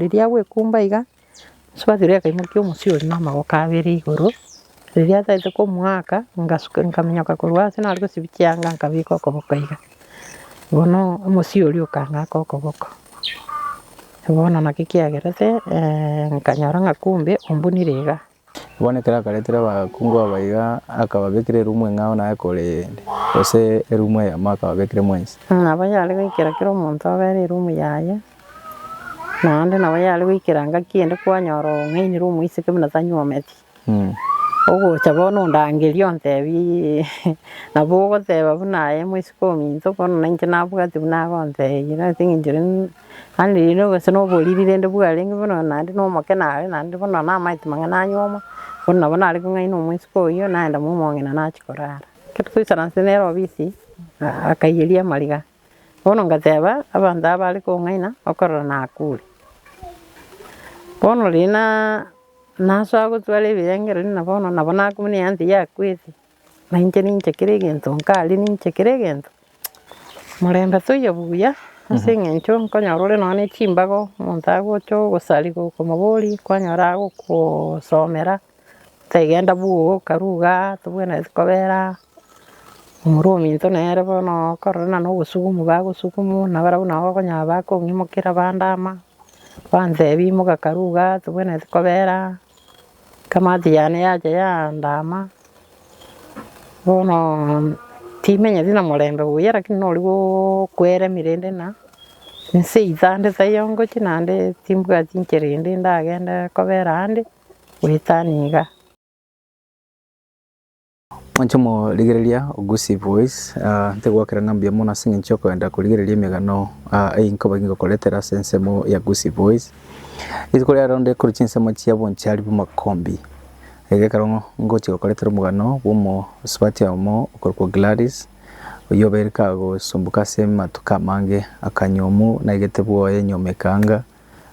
Riria agwekumba iga, mosubati oria akaimokia omosie oria na amagoko abere igoro, riria atagete komoaka, ngasuka nkaminyoka korwa ase nare gosibia chianga nkabeka okoboko iga. Bono omosie oria okang'aka okoboko, bono naki kiagerete nkanyora ng'a kumbe ombunire iga. Bono ekero akaretire abakungu aba iga, akababekera erumu eng'ao naye kore eyende, gose erumu eyemo akababekera mwensi. Nabo yare goikera kera omonto abere erumu yaye, naende nabo yare goikera ngaki ende kwanyora ong'ainire omoiseke buna tanyuometi. Ogocha bono ondangerie ontebiiii nabo ogoteba buna aye moiseke ominto bono nainche nabwati buna agontebia ase eng'encho rende. Yaani riria gose na oboriri rende bwarenge bono naende na omoke nare naende bono namaete mang'ana anyuoma, bono nabo nare kong'aina omoiseke oyio naenda mwa omong'ina nachia korara. Ekero toisaranse nere obisi, akaiyeria amariga, bono ngateba abanto aba bare kong'aina okorora nakure. Bono riria naa nasoa gotwara ebirengererio na bono nabo nakumia eanti yakwete, na inche ninche kera egento nkaria ninche kera egento. Morembe toiyo buya, ase eng'encho nkonyora ore nonya ne chimbago, omonto agocha ogosari gokomoboria, kwanyora agokosomera, tegenda bwogo karue igaa tobwenereti kobera aa, omorwe ominto nere bono okorora na obosugumu bagosugumu, nabarabwo nabo okonyora bakong'imokera bandama, bantebia imoka karue igaa tobwenereti kobera aa, Ekamati yane yacha yandama, bono timenyeti na morembe buya lakini nori gookweremi rende na inse itande taiyo ngochia naende timbwati nchera ende ndagende kobera ande goetania igaa. Mwanche omorigereria o Gusii Voice, ntegwakera ng'a mbuya mono ase eng'encho y'okoenda korigereria emegano eye nkoba gingokoretera ase ensemo ya Gusii Voice. Rituko ria rero nde korwa chinsemo chia bonchari bw'amakombi, iga ekero ngochia gokoretera omogano bwa omosubati omo okorokwa Gladys, oyio obeire kagosumbuka ase amatuko amange, akanyuomu naigete bwoye enyuomo ekaanga,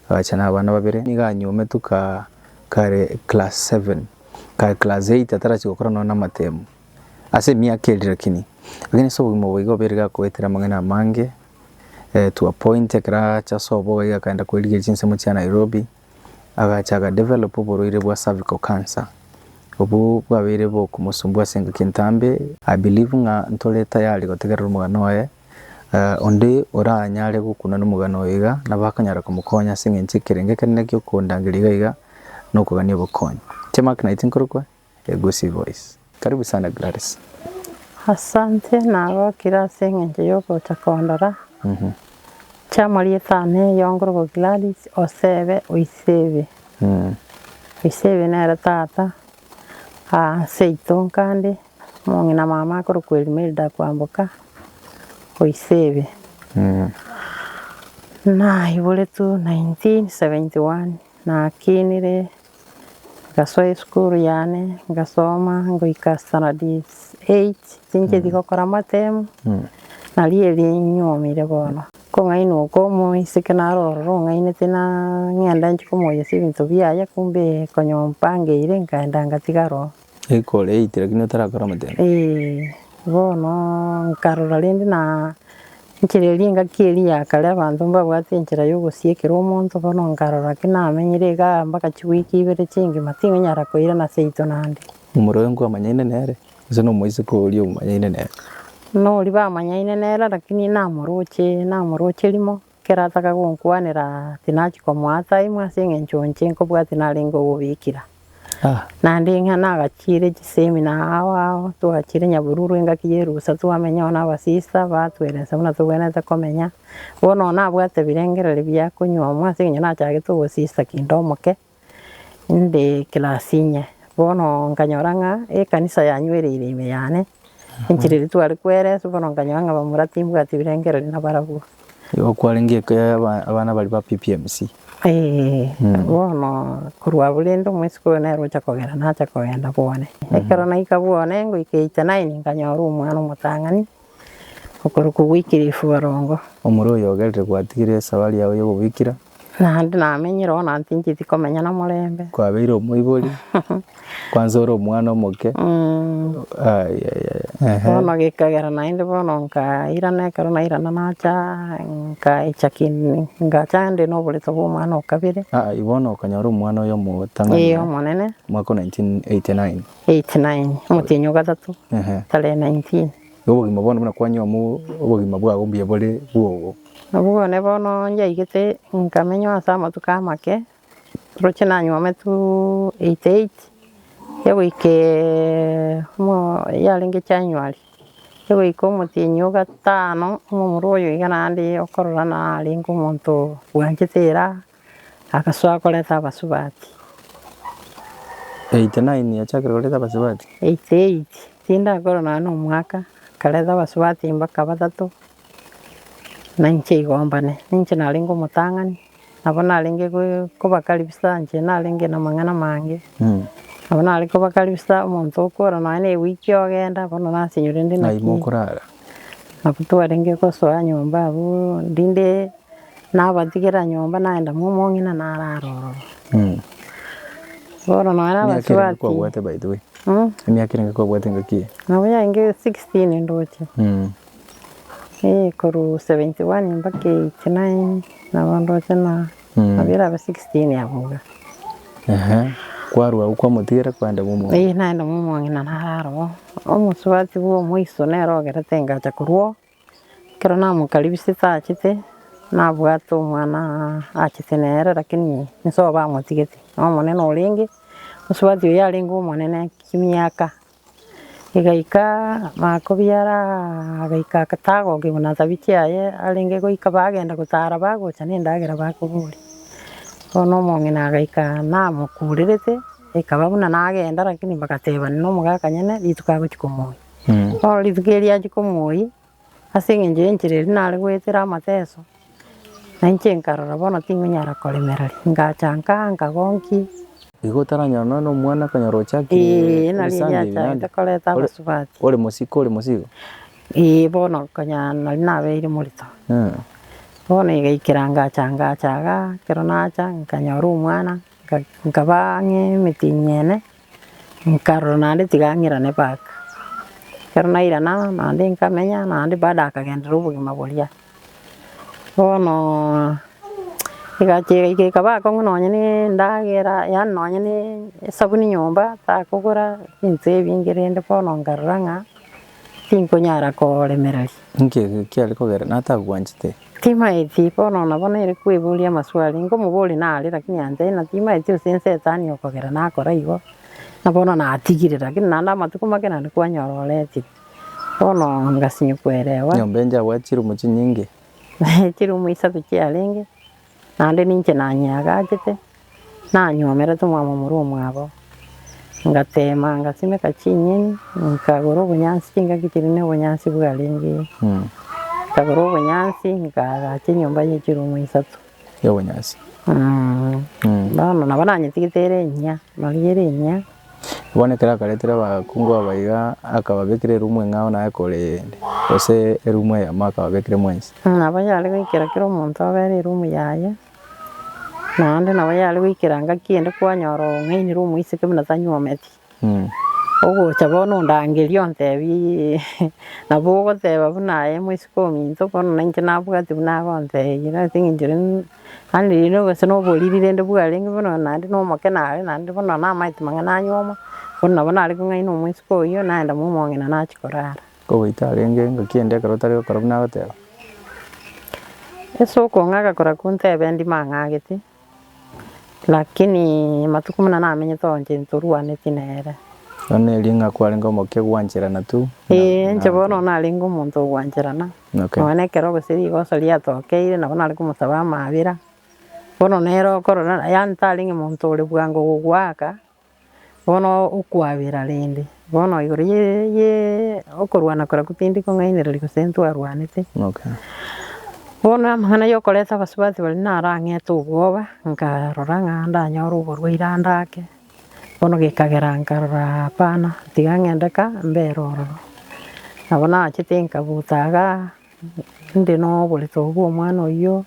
agacha na abana babere, nigo anyuometwe ka kare class seven. Kare class eight atarachia gokora nonya na amatemo, ase emiaka eria lakini, lakini ase obogima obo iga obeire gakoetera amang'ana amange, to a point ekero acha ase obobe iga akaenda koerigeria chinsemo chia Nairobi, agacha aga develop oborwaire bwa cervical cancer, obwo bwabeire bokomosumbua ase engaki entambe, I believe ng'a ntore tayari gotegerera omogano oye, onde oranyare gokuna nomogano oyo iga, nabo akonyara komokonya ase eng'encho ekerengo ekenene kia okondangeria iga iga, nokogania obokonyi. Inche Mark Knight nkorokwa Egusi Voice. Karibu sana Gladys. Asante, nagokire ase eng'encho y'ogocha kondora. Inche amarieta ane yonkorokwa Gladys Osebe Oisebe. Oisebe nere tata, aa seito nkande, omong'ina mama akorokwa Elimelda Kwamboka Oisebe. Naiboretwe 1971. Nakinire, ngasoa esukuru yane, ngasoma ngoika standard eight, tincheti gokora amatemu, nario erio nyuomire bono. Kong'ainwa oko omoiseke naro ororo ong'ainete na ng'ende nchie komoyesia ebinto biaye kumbe konya ompangeire nkaenda ngatiga aroro. Ekore eight lakini otarakora amatemu. Eeh, bono nkarora rende na enchera eria engaki eria ya kare abanto mbabwate enchera ya ogosiekera omonto bono nkarora ki namenyire igaa mpaka chiwiki ibere chingima tingonyara koirana seito naende. Omorwao oyo nkwamanyaine nere, gose na omoiseke oria omanyaine nere? Noria bamanyaine nere lakini namoroche namoroche rimo. Ekero ataka gonkwanera tinachia komoa time ase eng'encho inche nkobwatia narenge ogobikira. Naende ng'a nagachiire chisemina ao ao, twagachiire Nyabururu engaki ya erusa twamenya oo na abasista batweresa buna tobwenerete komenya. Bono nabwate ebirengererio bia konywa ase eng'encho nachagete obosista kinde omoke. Inde class inye, bono nkanyora ng'a ekanisa yanywereire ime yane, enchera eria tware koereswa bono nkanyora ng'a bamura timbwati birengererio nabarabwo. Igo kwarenge eka ya aba- abana baria ba PPMC. Eeh, bono korwa abwo rende omoiseke oyo nere ocha kogera nacha kogenda bwone. Ekero naika bwone ngoika eight nine nkanyora omwana omotang'ani, okorokwa Wycliffe Barongo. Omoro oyo ogerire gwatigire esabari yao ya obobikira. Naende namenyire oo naende tincheti komenya na omorembe. Kwabeire omoibori, kwanza ore omwana omoke, ayayaya ehe. Bono gekagera naende bono nkairana ekero nairana nacha nkaecha kin ngacha inde na oborito bwa omwana o kabere. Aa bono okanyora omwana oyo omotang'ani Ee omonene. Omwaka o 1989. 89, omotienyi o gatato, Ehe. tarehe 19. Igo obogima bono buna kwanywa mo obogima bwago mbuya bore bwogo. Nabwo bone bono nyaigete nkamenywa ase amatuko amake, roche nanywometwe 88, egoika omo yarenge January, egoika omotienyi o gatano, omomura oyo iga naende okorora narenge omonto bwanchete era, agasoa koreta abasubati. 89 yachakire koreta abasubati? 88, tindakora nonya na omwaka, nkareta abasubati mpaka batato. Na inche igo mbane, ninche narenge omotang'ani, nabo narenge kobakaribisa inche narenge na amang'ana amange, nabo nare kobakaribisa omonto okora nonya na ewiki ogenda bono nasinyore rende Ng'ai naki, mokorara? nabo twarenge gosoa nyomba abwo rinde nabatigera nyomba naenda mwa omong'ina narara ororo. Bono nonya na Emiaka erenge abasubati kwabwate by the way? Emiaka erenge kwabwate engaki eye? Nabo yarenge 16 ndoche. Ee korwa 71 mpaka 89 nabo ndoche na nabo erabe 16 abwo iga. Ehe, kwarwa agwo kwamotigera kwaenda bwa omong'ina. Ee naenda bwa omong'ina narara oo, omosubati bwa omoiso nere ogerete ngacha korwa oo, ekero namokaribisete achete, nabwate omwana achete nere lakini inse bamotigete, na omonene orenge, omosubati oyio arenge omonene kimiaka. Egaika makobiara agaika tagokigwa na tabi chiaye arenge goika bagenda gotara bagocha na endagera bakoboria. Bono omong'ina agaika namokurerete, ekaba buna nagenda lakini bagatebana na omogaka nyene rituko agochia komoyia. Bono rituko erio achia komoyia, ase eng'encho ya enchera eria nare goetera amateso, na inche nkarora bono tingonyara koremereria, ngacha nka nkagonkia. Igo otaranyora nonya na omwana akanyora ochakire Ee, nari ebisangi ebi riachagete naende. koreta Ore abasubati. ore mosiko ore mosigo? Ee, bono konya nari nabeire morito. Bono egaikera ngacha ngacha igaa, ekero nacha nkanyora omwana, nka nkaba ang'e emetienyi ene, Nkarora naende tiga ng'irane back. Ekero nairana naende nkamenya naende bado akagenderera obogima boria. Bono egacha egaika ekaba akong'u nonye na endagera yaani nonye na esabuni nyomba takogora ebinto ebinge rende bono nkarora ng'a tinkonyara koremereria. Inki eke kiare kogera natagwanchete? Timaeti, bono nabo nere kweboria amaswali, nkomoboria nare lakini antebi ng'a timaeti gose nsetani okogera nakora igo, na bono natigire lakini naende amatuko make naende kwanyora oretire. Bono ngasinywa koerewa. Nyomba enche abwate chirumu chinyinge. Chirumu isato chiarenge, naende ninche nanyeagachete, nanywomerete omwamo omorwa omwabo, ngatema ngasimeka chinyeni, nkagora obonyansi chingaki chiria na obonyansi bwarenge, nkagora obonyansi nkaagacha enyomba ye chirumu isato. Ya obonyansi. Bono nabo nanyetigete ere enyia, nari ere enyia. Bono ekero akaretire abakungu aba iga, akababekera erumu eng'ao naye akore eyende, gose erumu eyemo akababekera mwensi. Nabo yare goikera kera omonto abere erumu yaye. Naende nabo yare goikera ngaki ende kwanyora ong'ainire omoiseke buna tanyuometi, ogocha bono ondangerie ontebiee nabo ogoteba buna aye moiseke ominto bono na inche nabwati buna agontebia ase eng'encho rende yaani riria gose na oboriri rende bwarenge bono naende na omoke nare naende bono namaete mang'ana anyuoma, bono nabo nare kong'aina omoiseke oyio naenda mwa omong'ina nachia korara. Kogoita arenge ngaki ende ekero otari gokora buna agoteba. Ase okong'aka korakwo ntebe ndimo ang'agete, lakini matuko buna namenyete oo inche ntorwaneti nere. Bono erio ng'a kwarenge omokia gwancherana tu? Ee, inche bono narenge omonto ogwancherana, Okay. nonya na ekero gose rigoso riatokeire nabo nare komosaba amabera, bono nere okorora yaani tarenge monto ore bwango gogoaka. Bono okwabera rende, bono igoro ye ye okorwana korokwo tindi kong'ainereria gose ntwarwanete. Okay. Bono amang'ana ya okoreta abasubati baria narang'ete obwoba, nkarora ng'a ndanyore oborwaire ande ake, bono gekagera nkarora hapana, tiga ng'ende ka mbere ororo. Nabo nachete nkabuta igaa, inde na oborito bwa omwana oyio.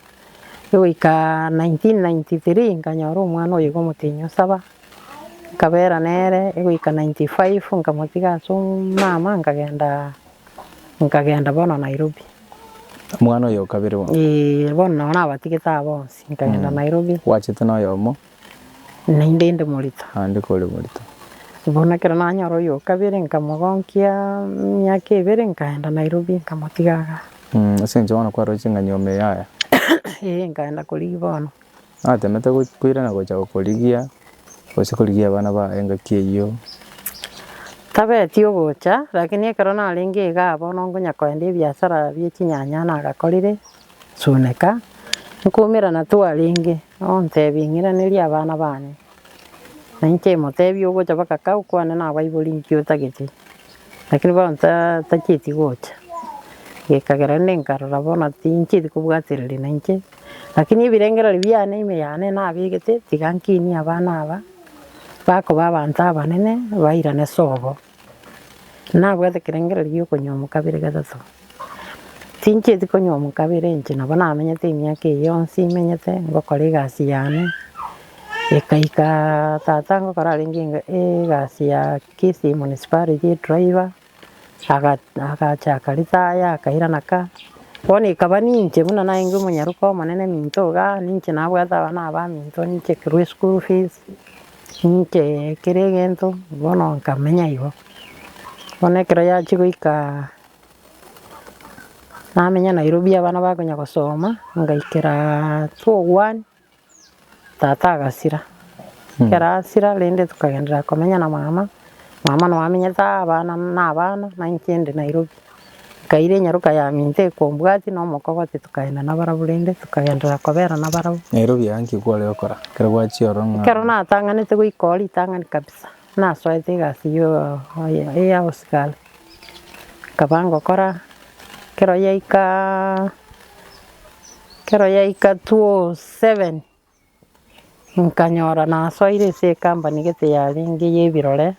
Egoika 1993 nkanyora omwana oyo iga omotienyi osaba, nkabera nere egoika 95 nkamotiga ase omama nkagenda nkagenda bono Nairobi. Omwana oyo okabere bono? Eeh, bono nabo nabatigete aba bonsi, nkagenda Nairobi. Gwachete na oyomo? Naende inde morito. Naende kore morito. Bono ekero nanyora oyo okabere nkamogonkia emiaka ebere nkaenda Nairobi nkamotiga igaa. Ase eng'encho bono kwaroche ng'a nyoma eye yaya. Ee nkaenda korigia bono. Natemete koirana gocha gokorigia, gose korigia abana baye engaki eyio. Tabeti ogocha, lakini ekero narenge igaa bono nkonya koenda ebiasara bie chinyanya nagakorire. Suneka, nkoumerana twarenge, ontebie ng'iranerie abana bane. Na inche motebie ogocha mpaka ka okwane nabaibori inki otagete, lakini bono ta tachieti gocha. Gekagera rende nkarora bono tinchieti kobwatereria na inche, lakini ebirengererio biane ime yane nabegete tiga nkinie abana aba, bakoba abanto abanene bairane sobo. Nabwate ekerengererio gia okonywa kabere gatato. Tinchieti konywa kabere inche nabo namenyete emiaka eye yonsi menyete ngokora egasi yane, ekaika tata ngokora arenge enga egasi ya Kisii municipality edriver, aga agachaka retire akairana ka, bono ekaba ninche buna narenge omonyaroka omonene minto igaa, ninche nabwate abana abaminto ninche korwa eschool fees. Inche kera egento bono nkamenya igo. Bono ekero yachia goika namenya Nairobi abana bakonya gosoma, ngaikera two one, tata agasira. Ekero asira rende tokagenderera komenya na mama, mama nabo amenyete aa abana na abana, na inche inde Nairobi. Nkaira enyaroka ya minto ekombwatia na omokogoti tokaenda nabarabwo rende tokagenderera kobera nabarabwo. Nairobi aa nki kware gokora ekero gwachia ororo ng'a. Ekero natang'anete goika oo ritang'ani kabisa, nasoete egasi yo ya obosigari, nkaba ngokora, ekero yaikaaa, ekero yaika 2:07, Nkanyora nasoire ase ecompany gete yarenge ya ebirore,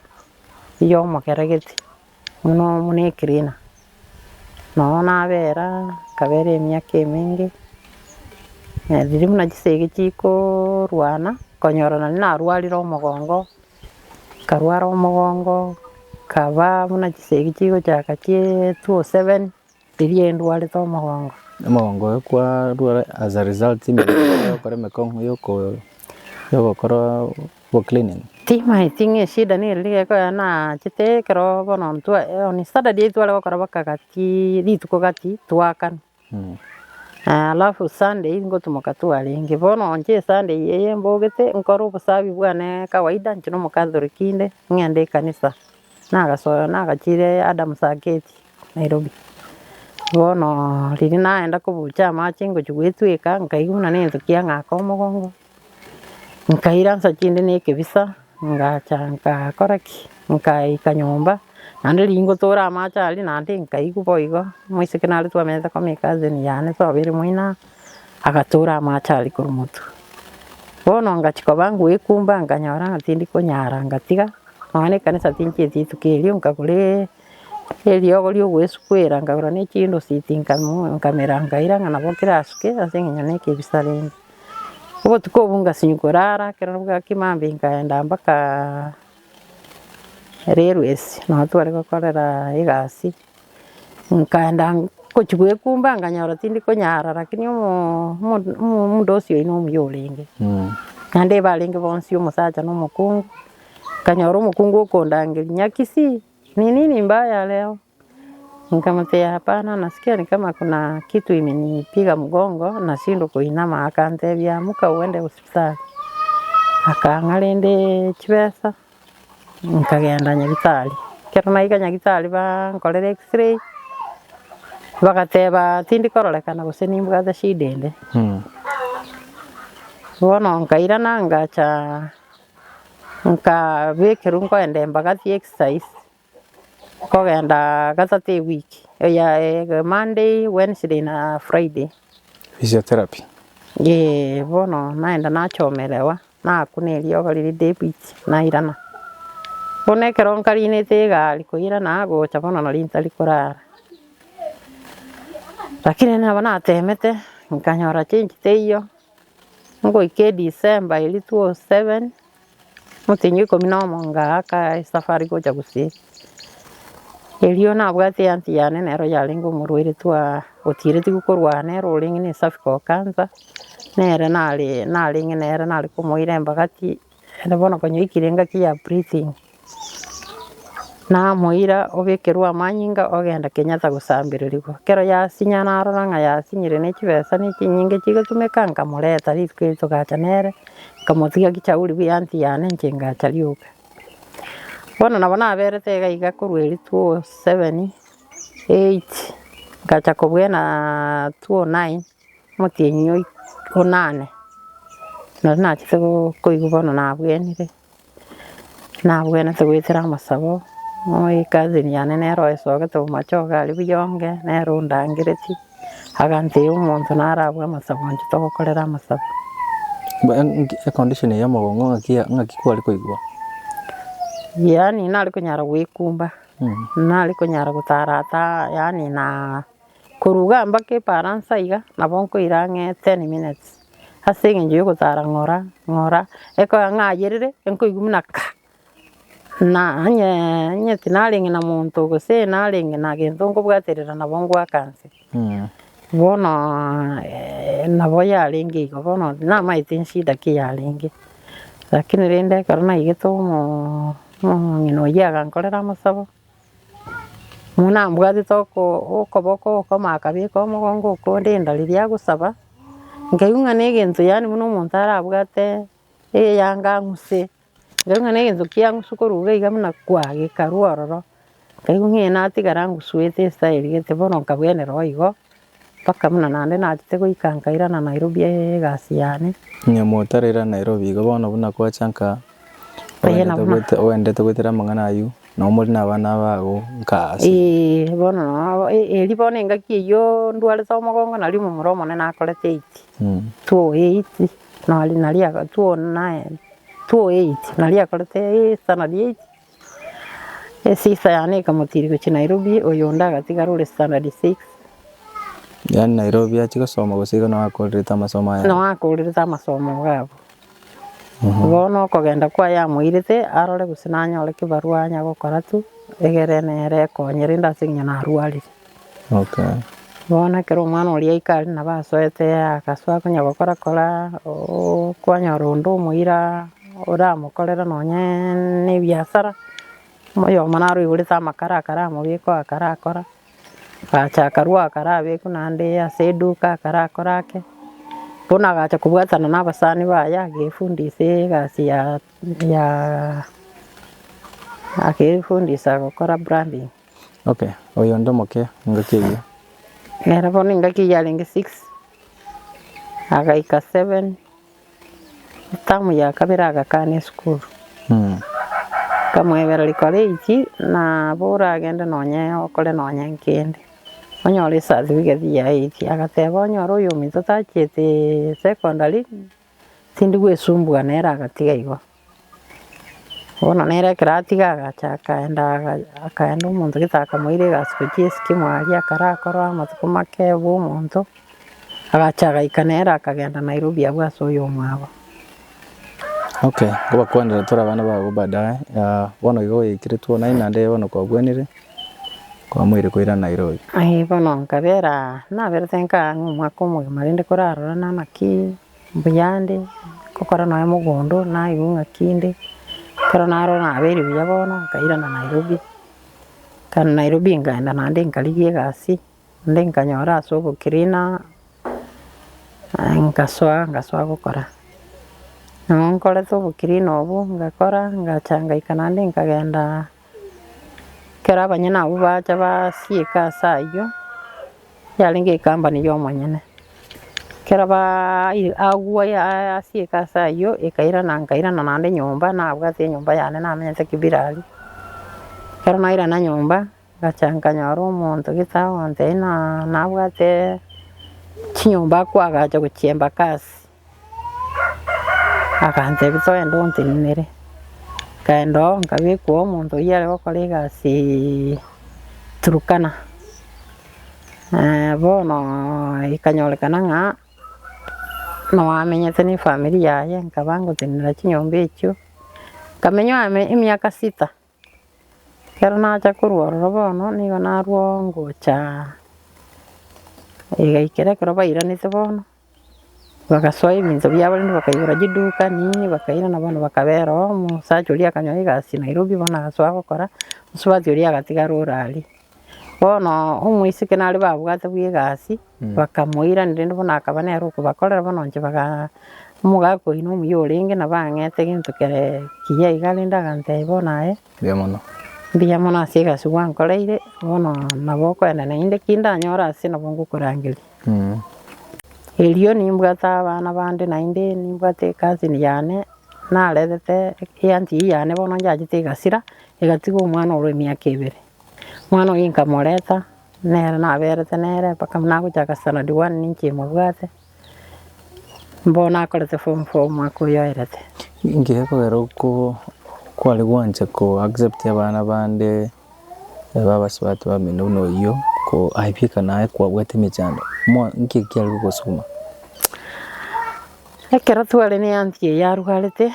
ya omokeregeti, buna buna ecleaner. Nonya nabera, nkabera emiaka emenge, riria buna chisegi chikorwana, nkonyora naende narwarire omogongo, nkarwara omogongo, nkaba buna chisegi chigochaka chie 2:07. Riria endwarete omogongo. Omogongo oyo kwarwara as a result emeremo yogokora emekong'u yoko yogokora bo cleaning. Timaeti ng'a eshida nere riria gekoera nachete ekero bono ntwa on Saturday tware gokora mpaka gati rituko gati twakanwa. Alafu Sunday ngotumoka twarenge, bono inche esunday eye mbogete nkore obosabi bwane kawaida inche na omocatholic inde, ng'ende ekanisa, nagasoa nagachire Adams Arcade. Nairobi. Bono riria naenda kobucha amache ngochia goetweka, nkaigwa buna negento kiang'aka omogongo, nkaira nsa chinde na ekebisa, ngacha nkakora ki? Nkaika nyomba, naende riria ngotora amache aria naende nkaigwa boigo, omoiseke nare twamenyete koma ecousin yane twabere moino aa, agatora amache aria korwa motwe. Bono ngachia koba ngoekumba nkanyora ng'a tindi konyara ngatiga, nonya na ekanisa tinchieti rituko erio nkagora. Eriogo ri'ogwesukwera nkagora ne chindositi nkamera nkaira ng'a nabo kerasuke ase eng'encho na ekebisa rende. Obotuko obwo ngasinywa korara ekero bwaki mambia nkaenda mpaka railways noo tware gokorera egasi, nkaenda ngochia goekumba nkanyora tindi konyara lakini omo omo omondosi oyio na omuya orenge. Naende barenge bonsi omosacha na omokungu, nkanyora omokungu okondangeria nyakisi. Ni nini mbaya leo? Nikamwambia hapana, nasikia ni kama kuna kitu imenipiga mgongo nashindwa kuinama, akantebia amuka uende hospitali. Akang'a rende chibesa, nkagenda nyagitari. Ekero naika nyagitari bankorera x-ray, bagateba tindi kororekana gose nimbwate shida ende. Bono nkairana ngacha. Nkabekerwa nkoenda embagathi exercise, nkogenda gatato ewiki, eya Monday, Wednesday na Friday. Physiotherapy. Eeh bono naenda nachomerewa, nakuna eriogo riria debit, nairana. Bono ekero nkarinete egari koirana gocha bono nari ntari korara. Lakini nabo natemete, nkanyora change teiyo. Ngoika Edecember eria 207, omotienyi o ikomi na omo ngaaka esafari gocha Gusii. Erio nabwate eaunty yane nero yarenge omorwaire twaa otiretigwe korwa nere orenge na ecervical cancer, nere nare narenge nere nare komoira embagati. Ere bono konya oikire engaki ya breathing, namoira obekerwe amanyinga ogenda Kenyatta gosambererigwa. Ekero yasinya narora ng'a yasinyire ne chibesa ne chinyinge chigotumeka nkamoreta rituko erio togacha nere, nkamotiga kichauri bwa eaunty yane inche ngacha rioka. Bono nabo naberete iga iga korwa erio 207, eight, ngacha kobwena 209. Omotienyi o onane, nari nachete koigwa bono nabwenire, nabwenete goetera amasabo, mono ecousin yane nere oesogete bomachoge aria buyonge, nere ondangeretie, agantebia omonto narabue amasabo inche togokorera amasabo. Econdition eye ya omogongo ng'aki ng'aki kware koigwa? Yaani nare konyara goekumba, nare konyara gotara ata yaani na. Korwa igaa mpaka ebaransa iga, nabo nkoira ang'e ten minutes, ase eng'encho ya ogotara ng'ora ng'ora, ekogera ng'ayerire, nkoigwa buna ka, na onye onye tinarenge na monto gose narenge na gento nkobwaterera nabo ngoaka nse. Bono nabo yarenge igo, bono namaete nshida ki yarenge, lakini rende ekero naigete omo omong'ina oyio agankorera amasabo. Buna nambwatete oko okoboko okomo akabeka omogongo okonde enda riria agosaba, nkaigwa ng'a na egento yaani buna omonto arabwate eyanga ang'use, nkaigwa ng'a na egento kiang'usu korwa iga iga buna kwaa gekarwa ororo, nkaigwa ng'a natigara ng'usuete estyle gete bono nkabwenera oo igo, mpaka buna naende nachete goika nkairana Nairobi egasi yane. Onye motarera Nairobi igo bono buna kwacha nka Aye nabo na. Oendete goetera amang'ana ayio, nabo more na abana bago nka ase. Eeh bono noo eria bono engaki eyio ndwarete omogongo nario omomura omonene akorete eight, two eight nari nari two nine, two eight nari akorete standard eight, esista yane ekamotiria gochia Nairobi, oyonde agatigara ore standard six. Yaani Nairobi achia gosoma gose igo noo akorerete amasomo aye? Noo akorerete amasomo iga abwo. Bono okogenda kwaye amoirete arore gose nanyore kebarua anya gokora tu, egere nere ekonye rende ase eng'encho narwarire. Okay. Bono ekero omwana oria aika aria nabo asoete agasoa konya gokora kora ooo kwanyora onde omoira oramokorera nonye na ebiasara, oyomo naro oigorete amakara akaramobeka oo akarakora, agacha akarwa akarabekwa naende ase eduka akarakora ake, bono agacha kobwatana na abasani baye agefundisa egasi ya ya agefundisa gokora branding. Okay, oyo onde omoke engaki eyio. Nere bono engaki eyio arenge six, agaika seven. Etamu ya kabere agakana esukuru, nkamwebera rikora echi nabo oragende nonye okore nonye nkende, onyore ecertificate ya eight. Agateba onyore oyominto tachiete secondary, tindi gwesumbua nere agatiga igo. Bono nere ekero atiga agacha akaenda akaenda omonto gete akamoira egasi gochia eskimu aria akarakora amatuko make bwa omonto. Agacha agaika nere akagenda Nairobi abwo ase oyomwabo. Okay, ngobakwanera tore abana bago baadaye, bono igo oikire 209 naende bono kwabwenire, kwamoire koirana Nairobi. Aye bono nkabera, naberete nka ang'e omwaka omogima rende korarora naki mbuya nde, ngokora nonya mogondo, naigwa ng'aki inde, ekero narora nabeire buya bono, nkairana Nairobi, nkairana Nairobi nkaenda naende nkarigia egasi. Naende nkanyora ase obocleaner, nkasoa nkasoa gokora. Nabo nkorete obocleaner obwo, ngakora, ngacha ngaika naende nkagenda ekero abanyene abwo bacha basieka ase aywo, yarenge ecompany ya omonyene. Ekero baaaa agwo asieka ase aywo, ekairana nkairana naende nyomba, nabwate enyomba yane namenyete kibera aria. Ekero nairana nyomba. Ngacha nkanyora omonto gete agontebia ng'a nabwate chinyomba akoagacha gochia Embakasi, agantebia togende ontenenere, nkaenda oo nkabekwa omonto oyio are gokora egasiiii Turkana, bono ekanyorekana ng'a. Noamenyete na efamiri yaye, nkaba ngotenenera chinyomba echio, nkamenya ime emiaka sita. Ekero nacha korwa ororo bono, nigo narwa ngocha egaikera ekero bairanete bono, bagasoa ebinto biabo rende bakaigora chiduka nini bakairana bono bakabera oo, omosacha oria akanyora egasi Nairobi bono agasoa gokora, mosubati oria agatigara ore aria. Bono omoiseke nare babwate bwa egasi, bakamoirania rende bono akaba nere okobakorera bono inche bagaa omogaka oyio na omuya orenge nabo ang'ete gento kere kiya iga rende agantebia bono aye, Mbuya mono. mbuya mono ase egasi gwankoreire, bono nabo okoenda naende ki ndanyore ase nabo ngokorangeria. Erio nimbwate abana bande naende nimbwate ecousin yane, naretete eaunty eywo yane bono njachete egasira, egatiga omwana oro emiaka ebere. Omwana oyio nkamoreta, nere naberete nere mpaka nagochaka standard one ninche mobwate, mbono nakorete form four omwaka oyo oerete. Inki gekogera oko kware gwancha ko accept abana bande babasubati bamino buna oyio ko aye naye kwabwate emechando mo nki kiare gogosukuma? Ekero tware ne aunty eye arwarete,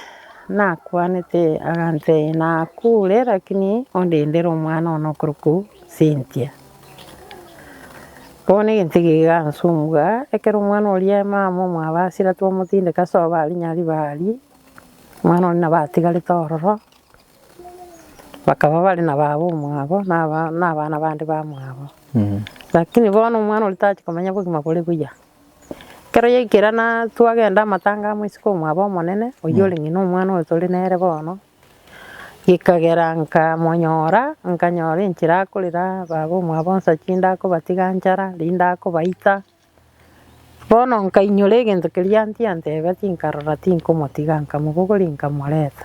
nakwanete agantebia nakure lakini ondendere omwana one okorokwa Cynthia. Bono egento eke kegansumbua, ekero omwana oria mama omwabo asira twamotindeka ase obo aria Nyaribari, omwana oria nabo atigarete ororo, bakaba bare na baba omwabo na aba na abana bande bamwabo. Lakini bono omwana oria tachia komenya bogima bore buya. Ekero yaikerana twagenda amatanga amo isiko omwabo omonene, oyio ore ng'ina omwana oyo tore nere bono, gekagera nkamonyora, nkanyora enchera akorera baba omwabo onsi chinde akobatiga nchara, rinde akobaita, bono nkainyora egento keria aunty antebetie nkarora tinkomotiga nkamobogoria nkamoreta.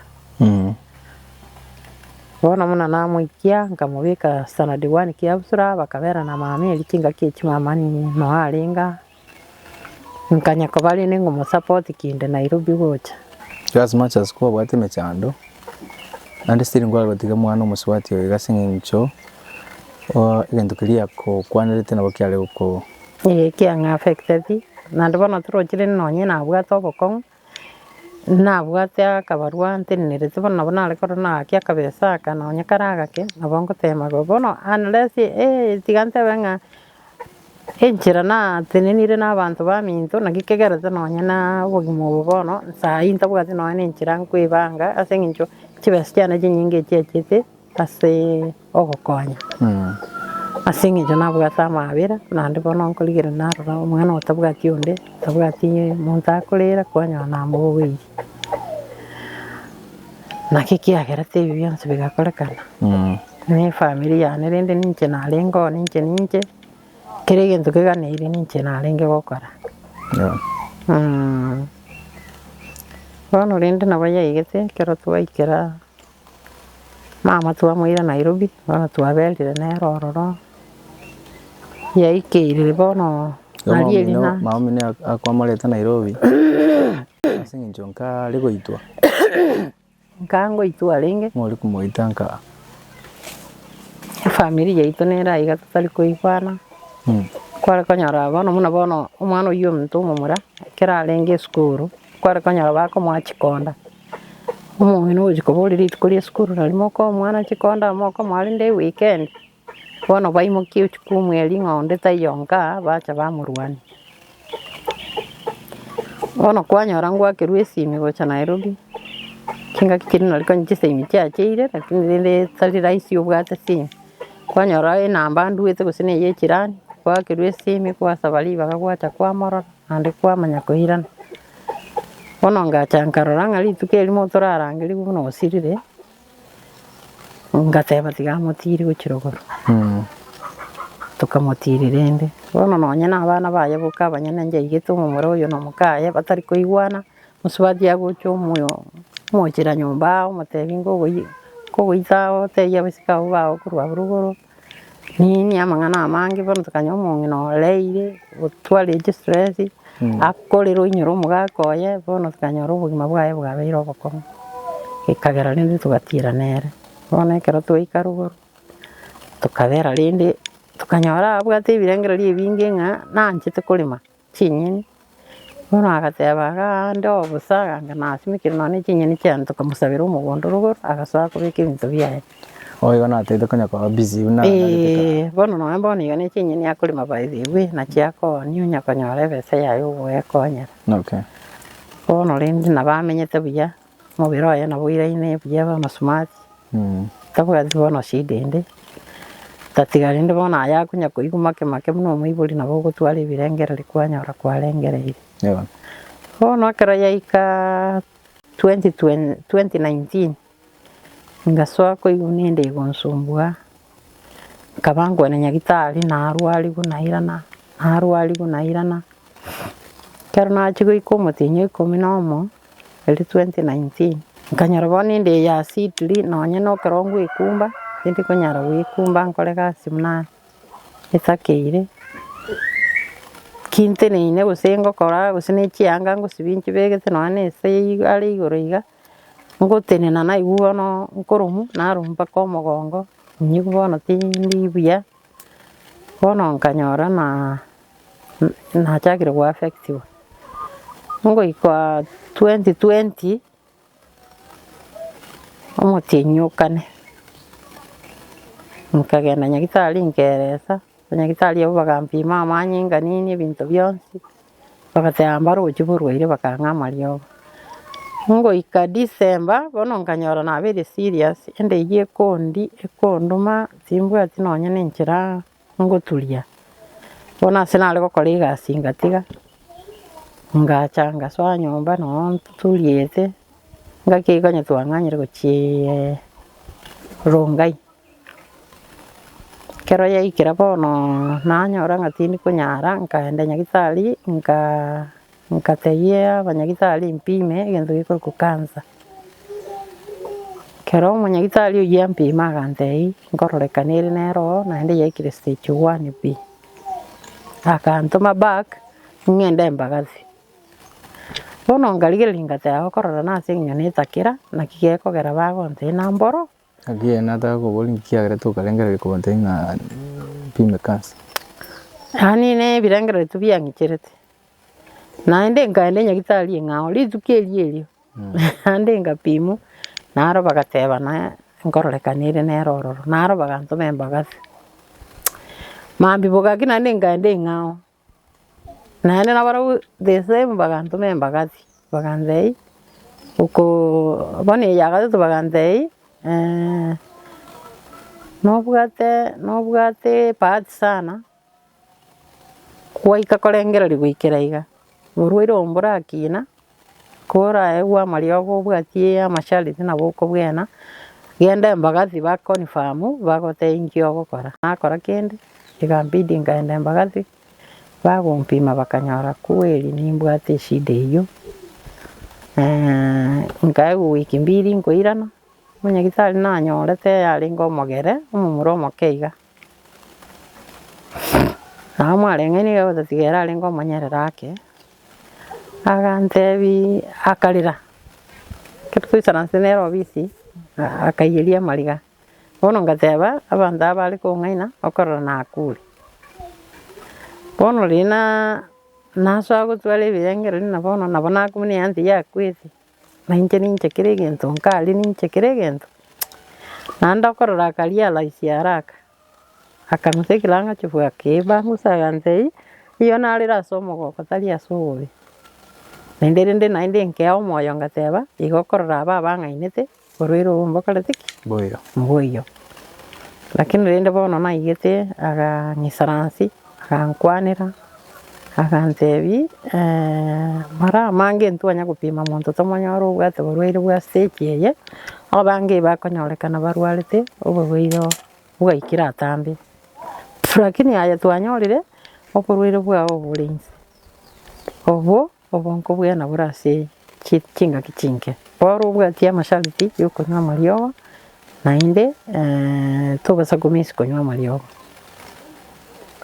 Bono buna namoikia, nkamobeka standard one kiabusura, bakabera na mama erio chingaki echio mama noo arenge aa, nkanya koba rende ngomosupport kinde Nairobi gocha. As much as kwabwate emechando, naende still nkware gotiga omwana omosubati oyo iga ase eng'encho egento keria akokwanerete nabo kiare goko. Ee kiang'a affected, naende bono torochi rende nonye nabwate obokong'u. Nabwate akabarua ntenenerete bono nabo nare korora nagaki akabesa aka nonye kare agake, nabo ngotema igo. Bono unless tiga ntebe ng'a enchera natenenire na abanto baminto naki kegerete nonye na obogima obo bono, saii ntabwati nonye na enchera nkoebanga ase eng'encho chibesa chiane chinyinge echiachete ase ogokonya. Ase eng'encho nabwate amaabera, naende bono nkorigereria narora omwana otabwati onde, tabwati monto akorera kwanyora namoboirie. Naki kiagerete ebi bionsi bigakorekana, na efamiri yane rende ninche narenge oo ninche ninche, kera egento keganeire ninche narenge gokora. Bono rende nabo yaigete ekero twaikera. Mama twamoira Nairobi, bono twaberire nere ororo, yaikeire bono Mama aria omino erina. mama omino akwamoreta Nairobi ase eng'encho nkare goitwa. Nka ngoitwa arenge. Ng'ori komoita nka. Efamiri yaito nere aiga totari koigwana, kware konyora bono buna bono omwana oyio ominto omomura, ekero arenge esukuru, kware konyora bakomoa chikonda. Omong'ina ogochia koboria rituko ria esukuru nari mokoa omwana chikonda amo mokomoa rende eweekend, bono baimokia echukumu eria ng'a onde taiyo nka bacha bamorwania. Bono kwanyora ngwakerwa esimi gocha Nairobi, chingaki chiria nari konya chisemi chiacheire lakini rende tari rahisi obwate simu, kwanyora enamba nduete gose na eye echirani, gwakerwa esimi kwasaba ribaga gwacha kwamorora naende kwamanya koirana. Bono ngacha nkarora ng'a rituko erimo torarangerigwe buna osirire, ngateba tiga amotirie gochia rogoro. Tokamotiria rende, bono nonye na abana baye boka abanyene njaigete omomura oyo na mokaye batari koigwana, mosubati agocha omoyo omochera nyomba omotebia nkogoyi nkogoita otebie abaiseke abwo bago korwa abwo rogoro. Nini amang'ana amange bono tokanyora omong'ina oreire, otwarire chistress, akorera oinyore omogaka oye, bono tokanyora obogima bwaye bwabeire obokong'u, ekagera rende togatiira nere. Bono ekero twaika rogoro, tokabera rende, tokanyora abwate ebirengererio ebinge ng'a nanchete korema chinyeni. Bono agateba iga ande oo bosa aganga nasimekire nonya ne chinyeni chiane tokamosabera omogondo rogoro agasoa kobeka ebinto biaye. Oh igo natagete konya koba busy buna narete kare. Eeh, bono nonya bono iga ne chinyeni akorema by the way nachi akoonia onya konyora ebesa yaye ogoekonyera. Okay. Bono rende nabo amenyete buya, omobere oye nabo oiraine buya bono smart, tabwati bono shida ende, tatiga rende bono aye akonya koigwa make make buna omoibori nabo ogotwara ebirengererio kwanyora kwarengereire. Eeh. Bono ekero yaika twenty twen 2019, ngasoa koigwa nende egonsumbua, nkaba nkogenda nyagetari narwarigwa nairana, narwarigwa nairana, ekero nachia goika omotienyi o ikomi na omo, eria 2019, nkanyora bono ende eye acidly nonye na ekero ngoekumba, tindi konyara goekumba nkore gasi buna etakeire, ki nteneine gose ngokora gose na echianga ngosibia nchibegete nonye na ase are igoro iga. Ngotenena naigwe bono nkoromwa, naromwa mpaka omogongo, nyigwe bono tindi buya, bono nkanyora na nachakire go affectiwa. Ngoika 2020, omotienyi o kane, nkagenda nyagetari nkeresa, abanyagitari abwo bagampima amanyinga nini ebinto bionsi. Bagateba mbaroche borwaire bakang'a amariogo. Ngoika December, bono nkanyora nabeire serious, ende eyio ekondi ekonduma timbwati nonye na enchera ngoturia. Bono ase nare gokora egasi ngatiga, ngacha ngasoa nyomba noo nturiete, ngaki eyio konya twang'anyire gochiaa Rongai. Ekero yaikire bono nanyora ng'a tindi konyara, nkaenda nyagetari nkaa nkatebia abanyagitari mpime egento gekorokwa cancer. Ekero omonyagitari oyio ampima agantebia nkororekana ere nere oo naende yaikire stage one B. Akantoma back ng'ende Mbagathi. Bono nkarigereria ngateba okorora nase eng'encho netakera naki gekogera bagontebia namboro. Naki ere nataka koboria nki kiagerete okarengereria kogontebia ng'a mpime cancer? Yaani ne ebirengererio tu biang'icherete, naende nkaenda enyagitari eng'ao rituko erio erio, naende ngapimwa, naro bagateba na nkororekana ere nere ororo, naro bagantoma embagathi. Mambia bogaki naende nkaenda eng'ao. Naende nabarabwo the same bagantoma embagathi, bagantebia okoo bono eye ya gatato bagantebia nobwate nobwate bahati sana, gwaika korengereria goikera iga, borwaire obo mborakina, koraegwe amariogo obwatie amashariti nabo okobwena, genda embagathi ba confirm bagotebie inki ogokora. Nakora kende, ekambidi nkaenda embagathi, bagompima bakanyora kweri nimbwate eshida eywo, nkaegwa wiki mbiri nkoirana, omonyagitari nanyorete yarenge omogere, omomura omoke iga. Nabo mwareng'aini iga gotatiga ere arenge omonyerere ake. Agantebia akarera, ekero toisaranse nere obisi, akaiyeria amariga. Bono ngateba, abanto aba bare kong'aina, okorora nakure. Bono riria na nasoa gotwara ebirengererio na bono nabo nakumia na eanti yakwete, na inche ninche kera egento nkaria ninche kera egento, naende okorora akarealise haraka. Akang'usa ekerang'acho bw'akeba ng'usa agantebia, Eyio narire ase omogoko tari ase obobe. Naende rende naende nkea omoyo ngateba, igo okorora aba abang'ainete, borwaire obo mbokorete ki? Mboiyo. Mboiyo. Lakini rende bono naigete agang'isaransi, agankwanera, agantebia mara amange ntwanya gopima monto tomonyore obwate borwaire bwa stage eye, abange bakonyorekana barwarete oborwaire obo. Bwaikire atambe, lakini aye twanyorire oborwaire bwao obore inse, obwo obo nkobwena bore ase chi chingaki chinke. Bono obwatie amasharti ya okonywa amariogo, naende tobasa komiss konywa amariogo.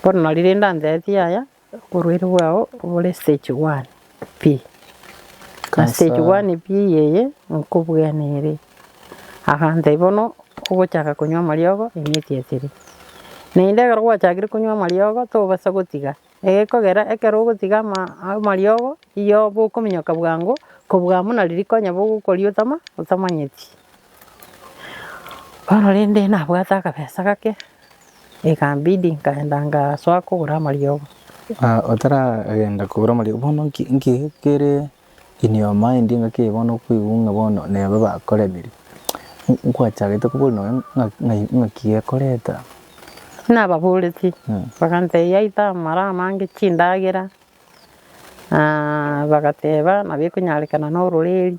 Bono nari rende antebetie yaya, oborwaire bwao bore stage one pi. Na stage one pi eye nkobwena ere. Agantebia bono ogochaka konywa amariogo immediately. Naende ekero gwachakire konywa amariogo tobasa gotiga. Egekogera ekero ogotiga ama amariogo, igo bokominyoka bwango, kobua buna riria konya bogokoria otama otamanyeti. Bono rende nabwate akabesa gake, ekambidi nkaenda ngasoa kogora amariogo. Otaragenda kogora amariogo, bono nki nki kere in your mind ng'aki eye bono okoigwa ng'a bono neba bakoremire, nkwachagete koboria nonye ng'a ng'ai ng'aki gekoreta? Nababoretie, bagantebia yaita amara amange chindagera, bagateba nabo ekonyarekana na ororeri,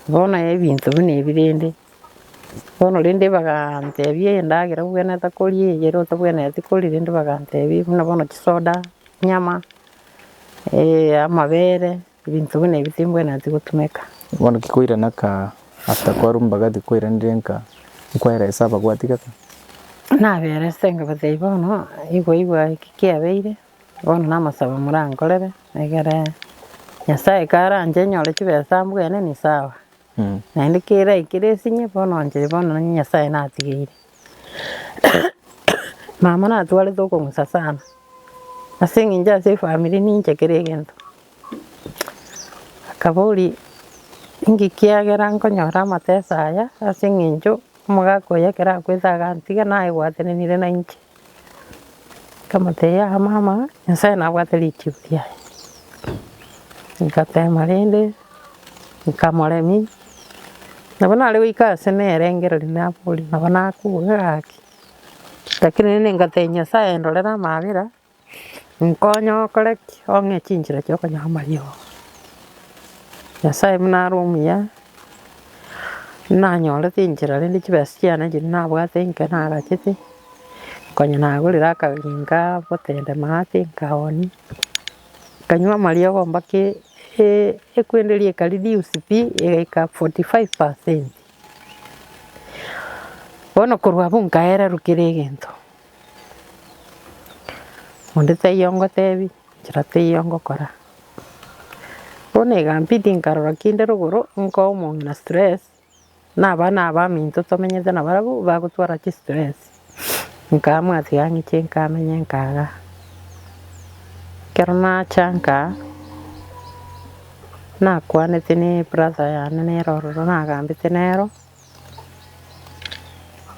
bono ebinto buna ebi rende. Bono rende bagantebia endagera obwenerete koria eye ere otabwenereti koria rende bagantebia buna bono chisoda, chinyama, amabere, ebinto buna ebi timbwenereti gotumeka. Bono ki koirana ka after kwarwa mbagathi kwairanire nka nkwaeresa abagwatigete? Nabereste nkabatebia bono igwa igwa eki kiabeire, bono namasabo morankorere, egere Nyasaye karanche nyore chibesa mbwene ni sawa. Naende keraikere esinye bono inche bono onye Nyasaye natigeire. Mama natwarete okong'usa sana, ase eng'encho ase efamiri ninche kera egento. Akaboria inki kiagera nkonyora amateso aya ase eng'encho omogaka oyo ekero akwete agantiga naegwatenenire na inche. Nkamotebia yaya mama, Nyasaye nabwate richibu riaye. Ngatema rende, nkamoremia, nabo nare goika ase nerengereria naboria nabo nakure gaki, lakini rende ngatebia Nyasaye ndorere amabera, nkonye okore ki? Ong'e chinchera chia okonyora amariogo. Nyasaye buna are omuya, nanyorete enchera rende chibesa chiane chiria nabwate inke nagachete, nkonya nagorire akaginka gotende maate nkaonia, nkanywa amariogo mpaka ekwenderia eka reduce pi egaika 45%. Bono korwa abwo nkaererwa kera egento, onde taiyo ngotebia, nchera teiyo ngokora. Bono egambidi nkarora kinde rogoro, nkoa omong'ina stress, na abana abaminto tomenyete nabarabwo bagotwara chistress, nkaamua tiga ng'iche nkamenye nkaga. Ekero nacha nkaa, nakwanete na ebrother yane nere ororo nagambete nero,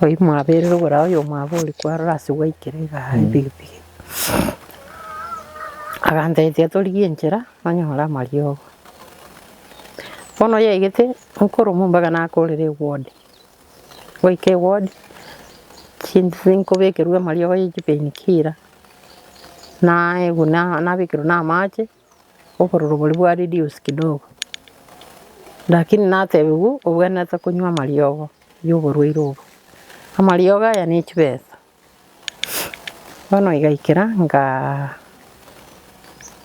oywo mwaberire rogoro oyo omwabo oria kwarora ase gwaikire igaa epigipigi. Agantebia tiga torigie enchera onyore amariogo. Bono yaigete nkoromwa mpaka nakorire eward, goika eward, chinse nkobekerwa amariogo ya chipain killer, naegwa na nabekerwa na amache, obororo boria bwa reduce kidogo. Lakini natebiwa obwenerete konywa amariogo ya oborwaire obo, amariogo aya ne chibesa. Bono igaikera nkaa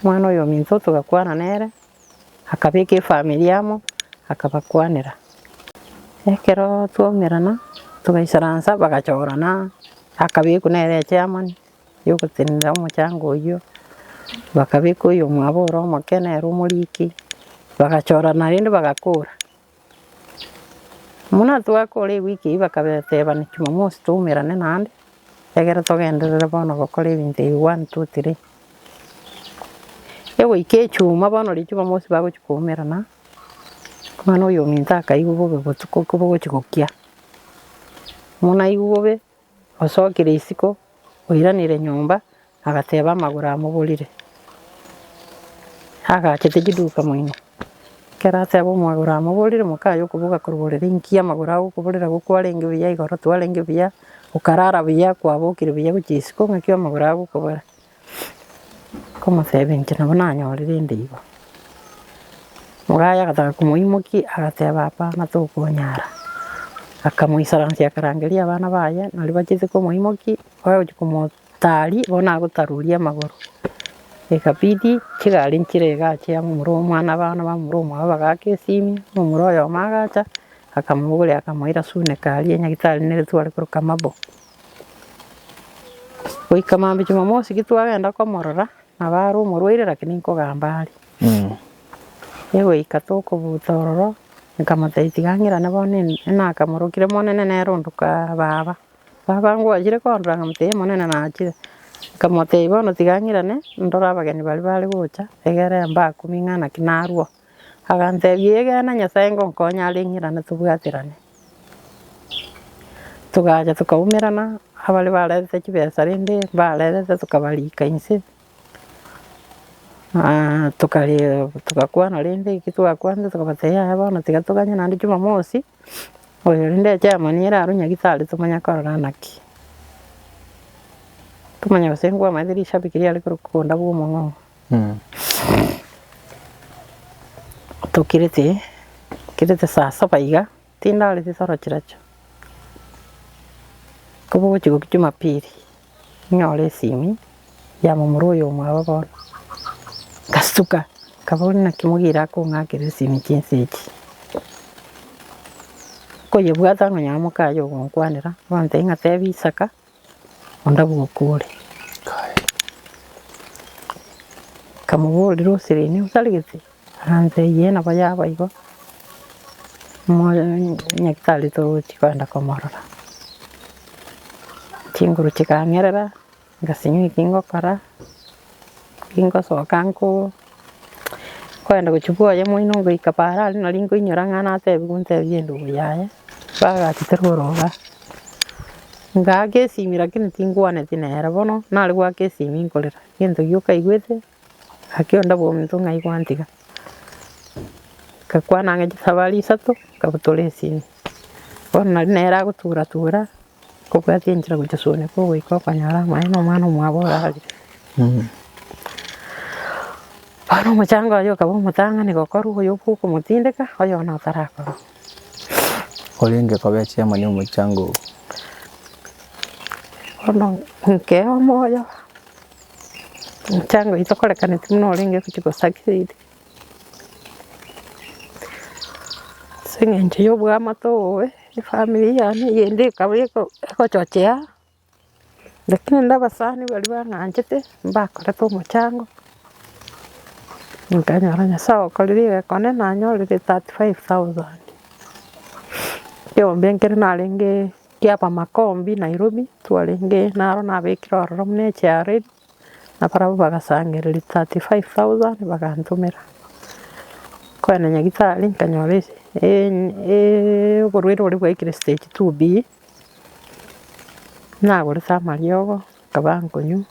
omwana oyo ominto togakwana nere. Akabeka efamiri amo, akabakwanera. Ekero twaumerana, togaisaransa bagachorana, akabekwa nere echairman ya ogotenenera omochango oyio, bakabeka oyomwabo ore omoke nere omoriki, bagachorana rende bagakora. Buna twakora ewiki eyio bakabatebani jumamosi toumerane naende, egere togenderere bono gokora ebinto ebi one, two, three. Egoika echuma bono riria jumamosi bagochia koumerana, omwana oyo ominto akaigwa bobe botuko bogochia gokia, buna aigwa bobe, osokire isiko, oiranire nyomba, agateba amagoro amoborire, agachete chiduka moino, ekero ateba omagoro amoborire mokaye okoboka korwa borere inki amagoro agokoborera gokwarenge buya igoro twarenge buya, okarara buya kwabokire buya gochia isiko ng'aki amagoro agokobora. Nkomotebia inche nabo nanyorire inde igo. Mogaye agataka komoimokia agateba hapana tokonyara, akamoisaransia akarangeria abana baye naria bachete komoimokia, bagochia komotari bono agotaruria amagoro. Ekabidi chigari nchire iga chia momura omwana abana ba momura omwabo bagaaka esimi, omomura oyomo agacha, akamobogoria akamoira suneka aria nyagetari nere tware koroka mabo. Goika mambia jumamosi ki twagenda komorora, nabo are omorwaire lakini nkogamba are. Egoika tokobuta ororo, nkamotebia tiga ng'irane bono nakamorokire monene nere onde okaa baba. Baba ngwachire kondora nkamotebia monene nachire. Nkamotebia bono tiga ng'irane, ndore abageni baria bare gocha, egere mbakumie ng'a naki narwo. Agantebia egena Nyasaye ngonkonya are ng'irane tobwaterane. Togacha tokaumerana, abaria barentete chibesa rende mbarentete tokabarika inse, tokaria togakwana rende ekio twakwanire tokabatebia yaya bono tiga toganye naende jumamosi, oyo rende echairman ere arwe nyagetari tomanye korora naki. Tomanye gose nkwamaete rishabiki riare korokwa konda bwa omong'ong'o. Tokirete, kirete saa saba iga, tindareti toro chirochio. Kobogochia gokia jumapili, nyore esimi ya momura oyo omwabo bono, ngasuka, nkaboria naki mogire akong'akera esimi chinsa echi. Nkoyebwata nkonyora mokaye ogonkwanera, ogontebia ng'a tebia Isaka. Onde bw'okure. Nkamoboria Roselyn osaregete? Agantebia ee nabo yaba igo, nyagetari togochia kogenda komorora. Chinguru chikang'erera, ngasinywa eki ngokora, gingosoka nko kogenda gochia bwoye moino ngoika para aria nari nkoinyora ng'a natebiwe ntebie endugu yaye, bagachete rworoba. Ngaaka esimi lakini tingwaneti nere bono, nare goaka esimi nkorera, egento gioka aigwete, gaki onde bwa omonto ng'ai gwantiga. Ngakwana ang'e chisabari isato, nkabutora esimi. Bono nari nere agotura tura, kobwatia enchera gochia suneka ogoika okonyora amaene omwana omwabo orarire. Bono omochango oye okaba omotang'ani gokorwa oyo bwa okomotindeka, oyo one otarakorwa. Orenge koba echiamani omochango oo. Bono nkea omoyo, omochango oyio tokorekaneti buna orenge gochia go succeed, ase eng'encho ya oboamate obobe, efamiri yane eyende ekaba egochochea. Lakini rende abasani baria bang'anchete mbakorete omochango, nkanyora Nyasaye okorire egekone nanyorire 35,000. Ekeombe nkere narenge ki'abamakombi Nairobi, twarenge naro nabekire ororo buna echiareri, nabarabwo bagasangereria 35,000 bagantomera. Nkoenda nyagetari nkanyora ase oborwaire boria bwaikire stage 2B. Nagorete amariogo, nkaba nkonywa,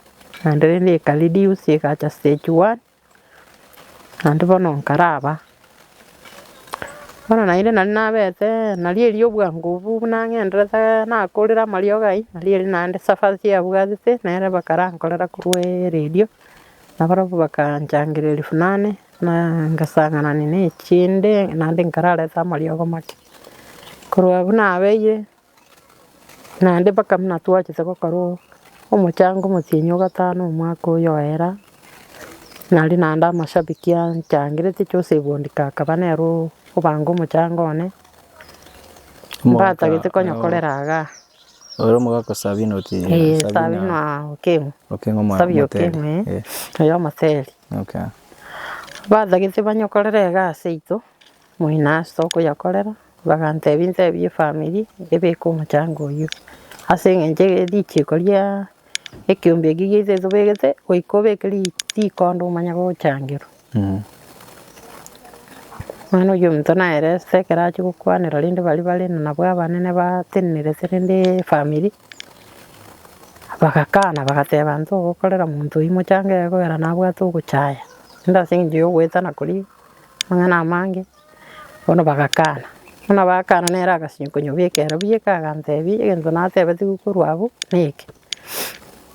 naende rende eka reduce egacha stage one, naende bono nkaraba. Bono naende nari nabete nari erio obwango obwo buna ng'enderete nakorire amariogo aywo, nari erio naende safari yabwatete, nere bakarankorera korwa eredio, nabarabwo bakanchangereria elfu nane, na ngasang'anani na echinde naende nkarareta amariogo make. Korwa abwo nabeire, naende mpaka buna twachete gokora omochango omotienyi o gatano omwaka oyo oera, naria naende amashabiki anchangerete Joseph Ondika akaba nere obanga omochango one, mbatagete konyokorera igaa. Ore omogaka Sabina oti Eeh Sabina Okeng'o, Okeng'o omwa- Sabina omoteri. Okeng'o eh, Eh, oyo omoteri. okay. Batagete banyokorere iga ase aito. Moino ase okoyakorera, bagantebia ntebie efamiri ebeke omochango oyio, ase eng'encho richiiko ria ekeombe ekio giaito tobegete, goika obeke ri rikondo omanye gochangerwa. Bono oyio omonto naereste ekero achia gokwanera rende baria bare nabwo abanene batenenerete rende efamiri, bagakana bagateba ntogokorera monto oyio mochango ekogera nabwate ogochaya, rende ase eng'encho ya ogoetana koria. Amang'ana amange, bono bagakana, buna bakana nere agasinywa konyobeka ere bieka agantebia egento natebetigwe korwa abwo neke.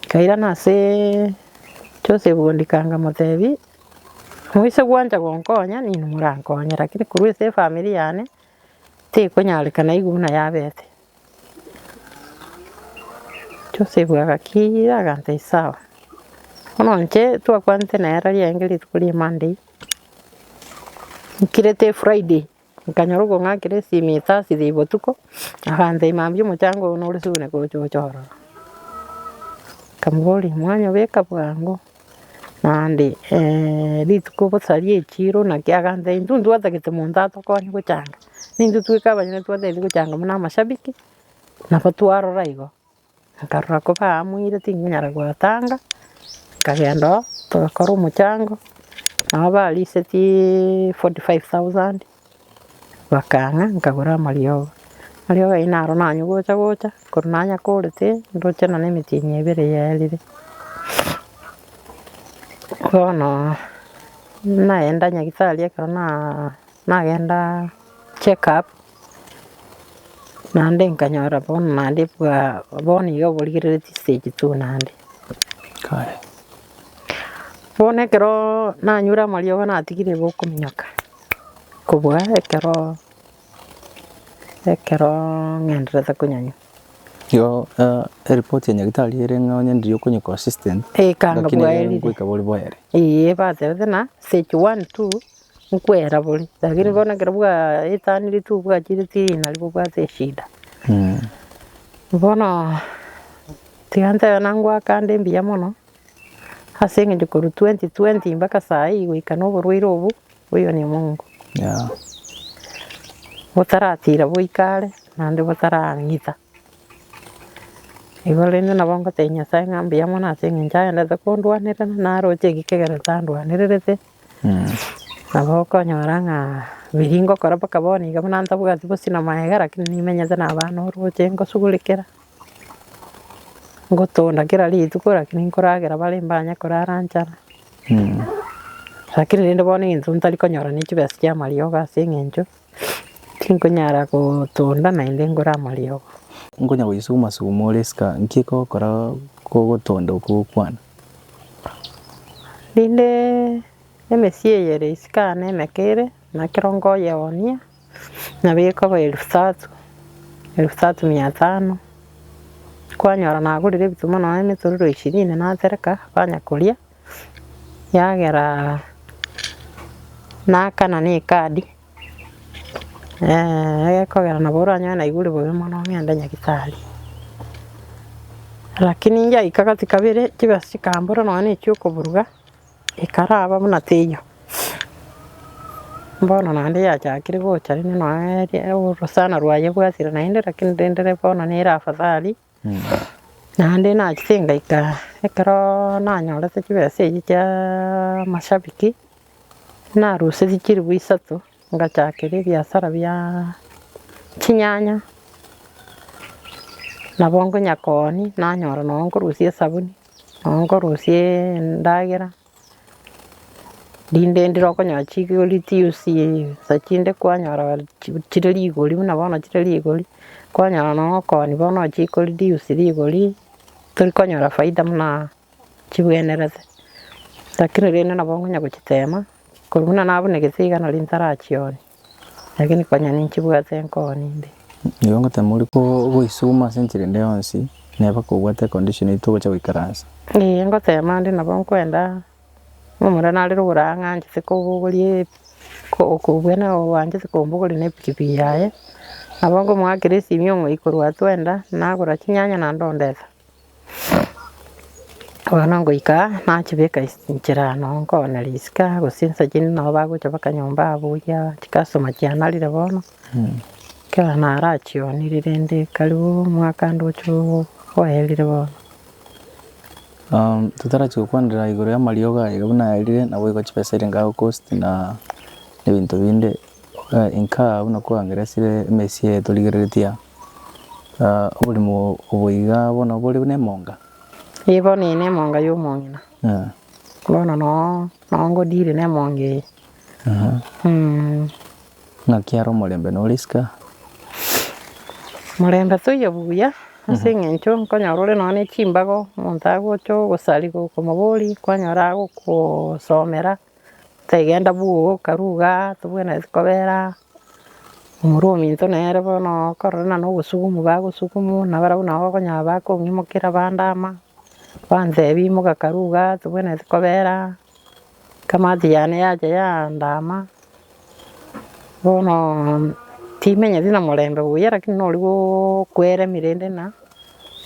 Nkairana aseee Joseph Ondika nkamotebia, moise gwancha gonkonya ninwe morankonye lakini korwa ase efamiri yane, tekonyarekana igo buna yabete. Joseph agakira agantebia sawa, bono inche twakwanete nere riaenge rituko ria Monday. Nkirete efriday, nkanyora okong'akera esimi ethursday botuko, agantebia mambia omochango oyo nore sune gocha oche ororo. Nkamoboria mwanyobeka bwango, naende rituko bosaria echiro naki agantebia intwe ntwatagete monto atokonye gochanga, nintwe tweka abanyene twatagete gochanga buna amashabiki, nabo twarora igo. Nkarora kobaamuire tinkonyara goetanga, nkagenda oo, togakora omochango, nabo barisetie 45,000, bakang'a nkagora amariogo. Amariogo ayio naro nanywa gocha gocha, korwa nanyakorete, ndoche nonye emetienyi ebere yaerire. Bono, naenda nyagetari ekero naa nagenda check up, naende nkanyora bono naende bwa bono iga oborigereretie stage two naende. Kare. Bono ekeroo nanyure amariogo natigire gokominyoka, kobua ekero ekeroo ng'endererete konyanywa. Igo eripoti ya nyagetari ere ng'a onye ndiri okonywa consistent, Ekanga lakini ere bwaerire. ngoika bore bwaere. Eeh batebete ng'a stage one, two, nkwera bore, lakini bono ekero bwaetanire tu bwachire tii nari bobwate eshida. Bono tiga ntebe nangwaka nde mbuya mono, ase eng'encho korwa 2020 mpaka saii goika na oborwaire obo, oyo ni Mungu. Yeah. Botaratira boika are, naende botarang'ita. Igo rende nabo ngotebia Nyasaye ng'a mbuya mono ase eng'encho aendete kondwanerera, naroche eki kegere tandwanererete. Nabo okonyora ng'a biria ngokora mpaka bono iga buna ntabwati bosio na magega lakini nimenyete na abana oroche ngosugurikera, ngotonda kera rituko lakini nkoragera bare mbanye korara nchara. Lakini rende bono egento ntari konyora ne chibesa chia amariogo ase eng'encho, tinkonyara gotonda naende ngore amariogo. Nkonya goyesuguma suguma ore isiko nki kogokora kogotonda okwo gokwana. Rinde emesie eye ere isiko aa nemeke ere, na ekero nkoyeoonia, nabo ekoba elfu tatu, elfu tatu mia tano, kwanyora nagorire ebituma nonya emetororo ishirini natereka, banya koria, yagera naakana na ekadi, egekogera nabo oranyore naigure bobe mono ng'ende nyagetari. Lakini nyaika gati kabere, chibesa chikambora nonya na echia okoburuga, ekaraba buna teiyo. Bono naende yachakire gocha rende nonya orosana rwaye bwasira naende lakini rende bono nere afadhali. Naende nachete ngaika ekero nanyorete chibesa echio chia amashabiki, narusetie chilifu isato, ngachakera ebiasara bia chinyanya, nabo nkonya koonia, nanyora nonye nkorusia esabuni, nonye nkorusia endagera. Rinde ndire okonyora chigori tiusi nsa chinde kwanyora chire rigori buna bono chire rigori, kwanyora nonye okoonia bono chikoriduce rigori, tori konyora faida buna chibwenerete. Lakini rende nabo nkonya gochitema, korwa buna nabunegete iga nari ntarachionia, lakini konya ninchibwate nkoonia inde. Nigo ngotema ore goisuguma ase enchera ende yonsi, neba kobwate econdition eyio togocha goikaransa. Eeh ngotema nde nabo nkwenda, momura nare rogoro aa ng'anchete kobogoria kobua oanchete kombogoria na epikipiki yaye, nabo nkomoakera esimi ong'oi korwa twenda, nagora chinyanya naende ondeta. Bono ngoika aa, nachibeka ase nchera noo nkoona risika gose insa chinde nabo bagocha mpaka nyomba abuya chicustomer chianarire bono, ekero narachionire rende karibu omwaka ndoche oerire bono. Totarachia gokwanera igoro y'amariogo aya iga buna aerire, naboigo chibesa ere ngagokost na ebinto binde, inkaa buna kwaangeresire emesie eye torigereretie aa, oborimo obo iga bono bore buna emonga. Ee bono eye nemonga ya omong'ina, bono noo noo ngodiri na emonga eye. Ng'aki are omorembe nore isiko aa? Morembe toiyo buya, ase eng'encho nkonyora ore nonye ne chimbago, omonto agocha ogosari gokomoboria, kwanyora agokosomera, taigenda bwogo karue igaa tobwenereti kobera aa, omorwa ominto nere bono okorora na obosugumu bagosugumu, nabarabwo nabo okonyora bakong'imokera bandama, bantebia imoka karue igaa tobwenereti kobera aa. Ekamati yane yacha yandama, bono timenyeti na morembe buya lakini nori gokweremia rende na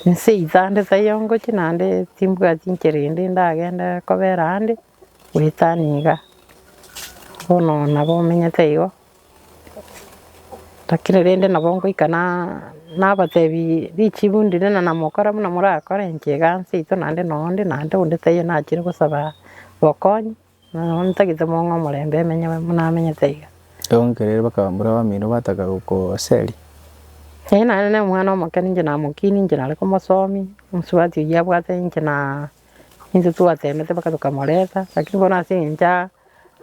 inse itande taiyo ngochia naende timbwati nchera ende ndagende kobera ande goetania igaa, bono nabo menyete igo. Lakini rende nabo ngoika na nabatebi richibu ndire na namokora buna morakore inche iga nseito naende nonde naende onde taiyo nachire gosaba bokonyi, nonya ntagete mong'e omorembe emenye buna amenyete iga. Igo nkerere bakabambura abamino bataka gokoseria. Ee naende na omwana omoke ninche namokinia inche nare komosomia, omosubati oyio abwate inche na intwe twatemete mpaka tokamoreta, lakini bono ase eng'encho aa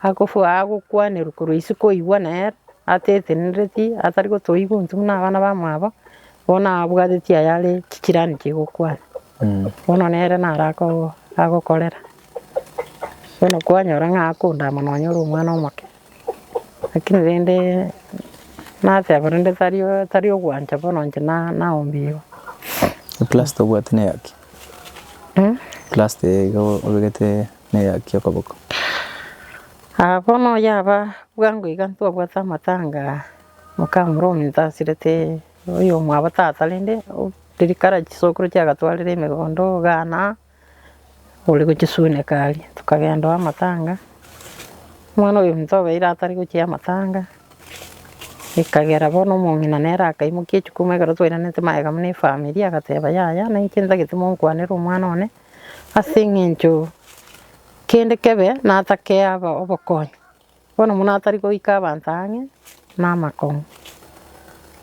akofua agokwanerwa korwa isiko oigwa nere, atetenereti atari gotoigwa intwe buna abana bamwabo, bono abwateti aya are chichirani chigokwana. Bono nere naro ako agokorera, bono kwanyora ng'a akondama nonye ore omwana omoke. Lakini rende nateba rende tari tari ogwancha bono inche na naombia igo. Eplasta obwate neyaki? Eplasta eye iga obegete neyaki okoboko? Aa bono yaba bwango iga ntwabwate amatanga mokamura ominto asirete oyomwabo tata rende riria kare chisokoro chiagatwarire emegondo igaa na. Ore gochisuneka aria, tokagenda oo amatanga, omwana oyo ominto obeire atari gochia amatanga, ekagera bono omong'ina nere akaimokia echukumu ekero twairanete magega buna efamiri agateba yaya na inche ntagete monkwanere omwana one, ase eng'encho kende kebe natake aba obokonyi. Bono buna atari goika abanto ang'e na amakong'u.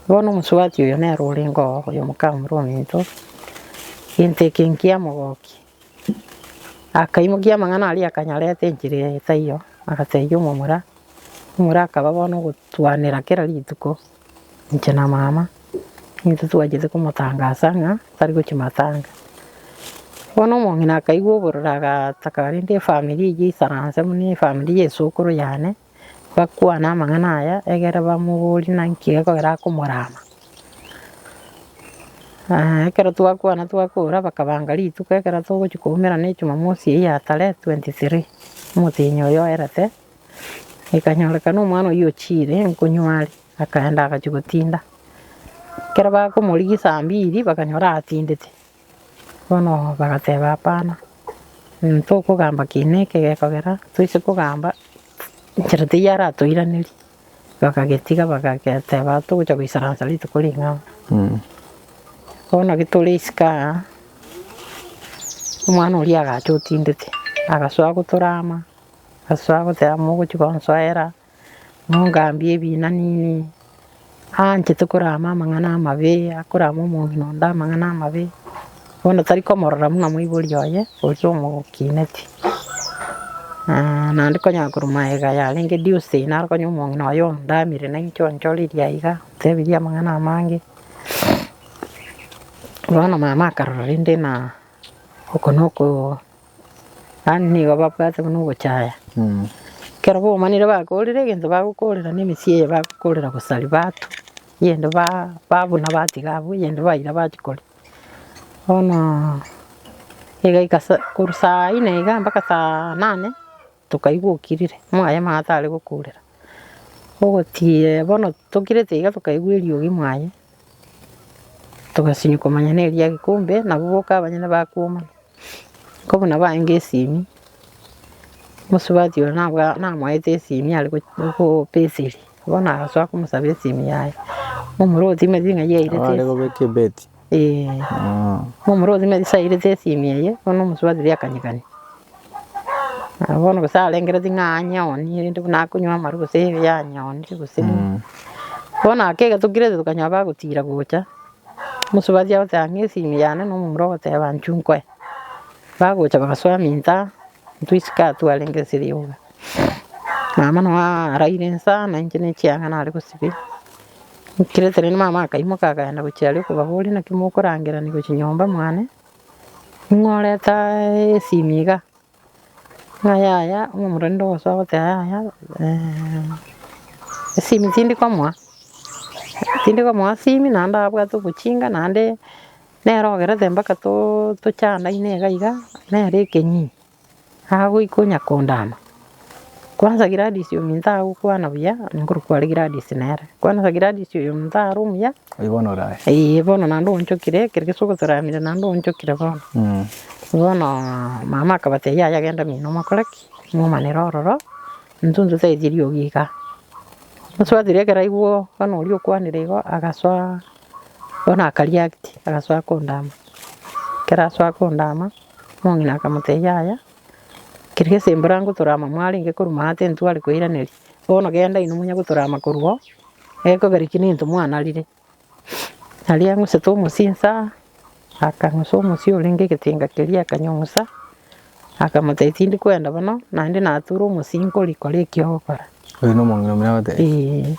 Bono omosubati oyo nere orenge oo oyo mokamura ominto, gento eke nkiamogokia, akaimokia amang'ana aria akanyareta enchera eye taiyo, agatebia omomura, omomura akaba bono ogotwanera kera rituko, inche na mama, intwe twachete komotangasa ng'a tari gochia matanga. Bono omong'ina akaigwa obororo agataka rende efamiri eyio eisaranse buna efamiri ya esokoro yane, bakwane amang'ana aya egere bamoborie naki gekogera akomorama. Ekero twakwana twakora bakabanga rituko ekero togochia koumerana ejumamosi eyio ya tarehe 23, omotienyi oyo oerete, ekanyorekana omwana oyio ochire nkonywa are. Akaenda agachia gotinda. Ekero bakomorigia saa mbiri bakanyora atindete, bono bagateba hapana, ntokogamba kina eke gekogera toise kogamba nchera teiyo aratoiranerie, bakagetiga bakageteba togocha goisaransa rituko ring'ao. Bono getore isiko aa, omwana oria agacha otindete, agasoa gotorama, agasoa goteba mogochia gonsoera. Nongambie ebina nini, aanchete korama amang'ana amabe, akorama omong'ina onde amang'ana amabe, bono tari komorora buna moibori oye, oria omokineti. Naende konya korwa magega yarenge Tuesday naro konya omong'ina oye ondamire na inche onchoreria aiga, ontebirie amang'ana amange. Bono mama akarora rende na oko noko. Yaani nigo babwate buna ogochaya. Ekero bomanire bakorire egento bagokorera na emesie eye bagokorera gosaria batwa, eyende ba babuna batiga abwo, eyende baira bachia koria. Bono egaika sa korwa saa nne iga mpaka saa nane, tokaigwa okirire, mwaye mama tare gokorera. Ogotiee bono tokirete iga tokaigwa eriogi mwaye, togasinywa komanya na eria kumbe nabwo boka abanyene bakwomana. Nko buna barenge esimi, omosubati oyo nabwa namoete esimi are gopeseri, bono agasoa komosaba esimi yaye, momura otimeti ng'a yairete Are gobeka ebeti. eh, momura otimeti ase airete esimi eye, bono omosubati riria akanyekania. Bono gose arengereti ng'a anyeonie rende buna akonywa amarwa gose yanyeonie gose bono ake egetokire tokanyora bagotira gocha. Omosubati agoteba ng'a esimi yane na omomura ogoteba inchuo nkoe. Bagocha bagasoa minto aa, intwe isiko aa twarenge ase rioga. Mama noo araire inse na inche ne chianga nare gosibia, nkirete rende mama akaimoka akaenda gochia aria okobaboria naki mokorangerania gochia nyomba mwane, ning'o oreta esimi igaa? Ng'a yaya, omomura onde ogosoa ogoteba yaya esimi tindi komoa, tindi komoa esimi naende abwate obochinga naende nere ogerete mpaka too tochanaine iga iga, nere ekenyinyi, agoika onya kondama. Kwanza Gladys ominto agokwana buya, nkorokwa are Gladys nere, kwanza Gladys oyo ominto are omuya, Oyo bono orae. Eeh bono naende oonchokire, ekero gese ogotoramire naende oonchokire bono. Bono mama akabatebia yaya genda mino mokore ki? Momanere ororo, intwe ntotagete riogi igaa. Mosubati oria ekero aigwa bono oria okwanire igo, agasoa bono aka react, agasoa kondama. Ekero asoa kondama, omong'ina akamotebia yaya, keria gesembora ngotorama mwarenge korwa maate ntware koiraneria, bono genda inwe monye gotorama korwa oo, egekogera eki nento mwanarire. Aria ang'usete omosie inse aa, akang'usa omosie orenge egetinga keria akanyong'usa, akamotebia tindi kwenda bono, naende nature omosie nkori kora eki ogokora. Oyo na omong'ina omino agotebia? Eeh,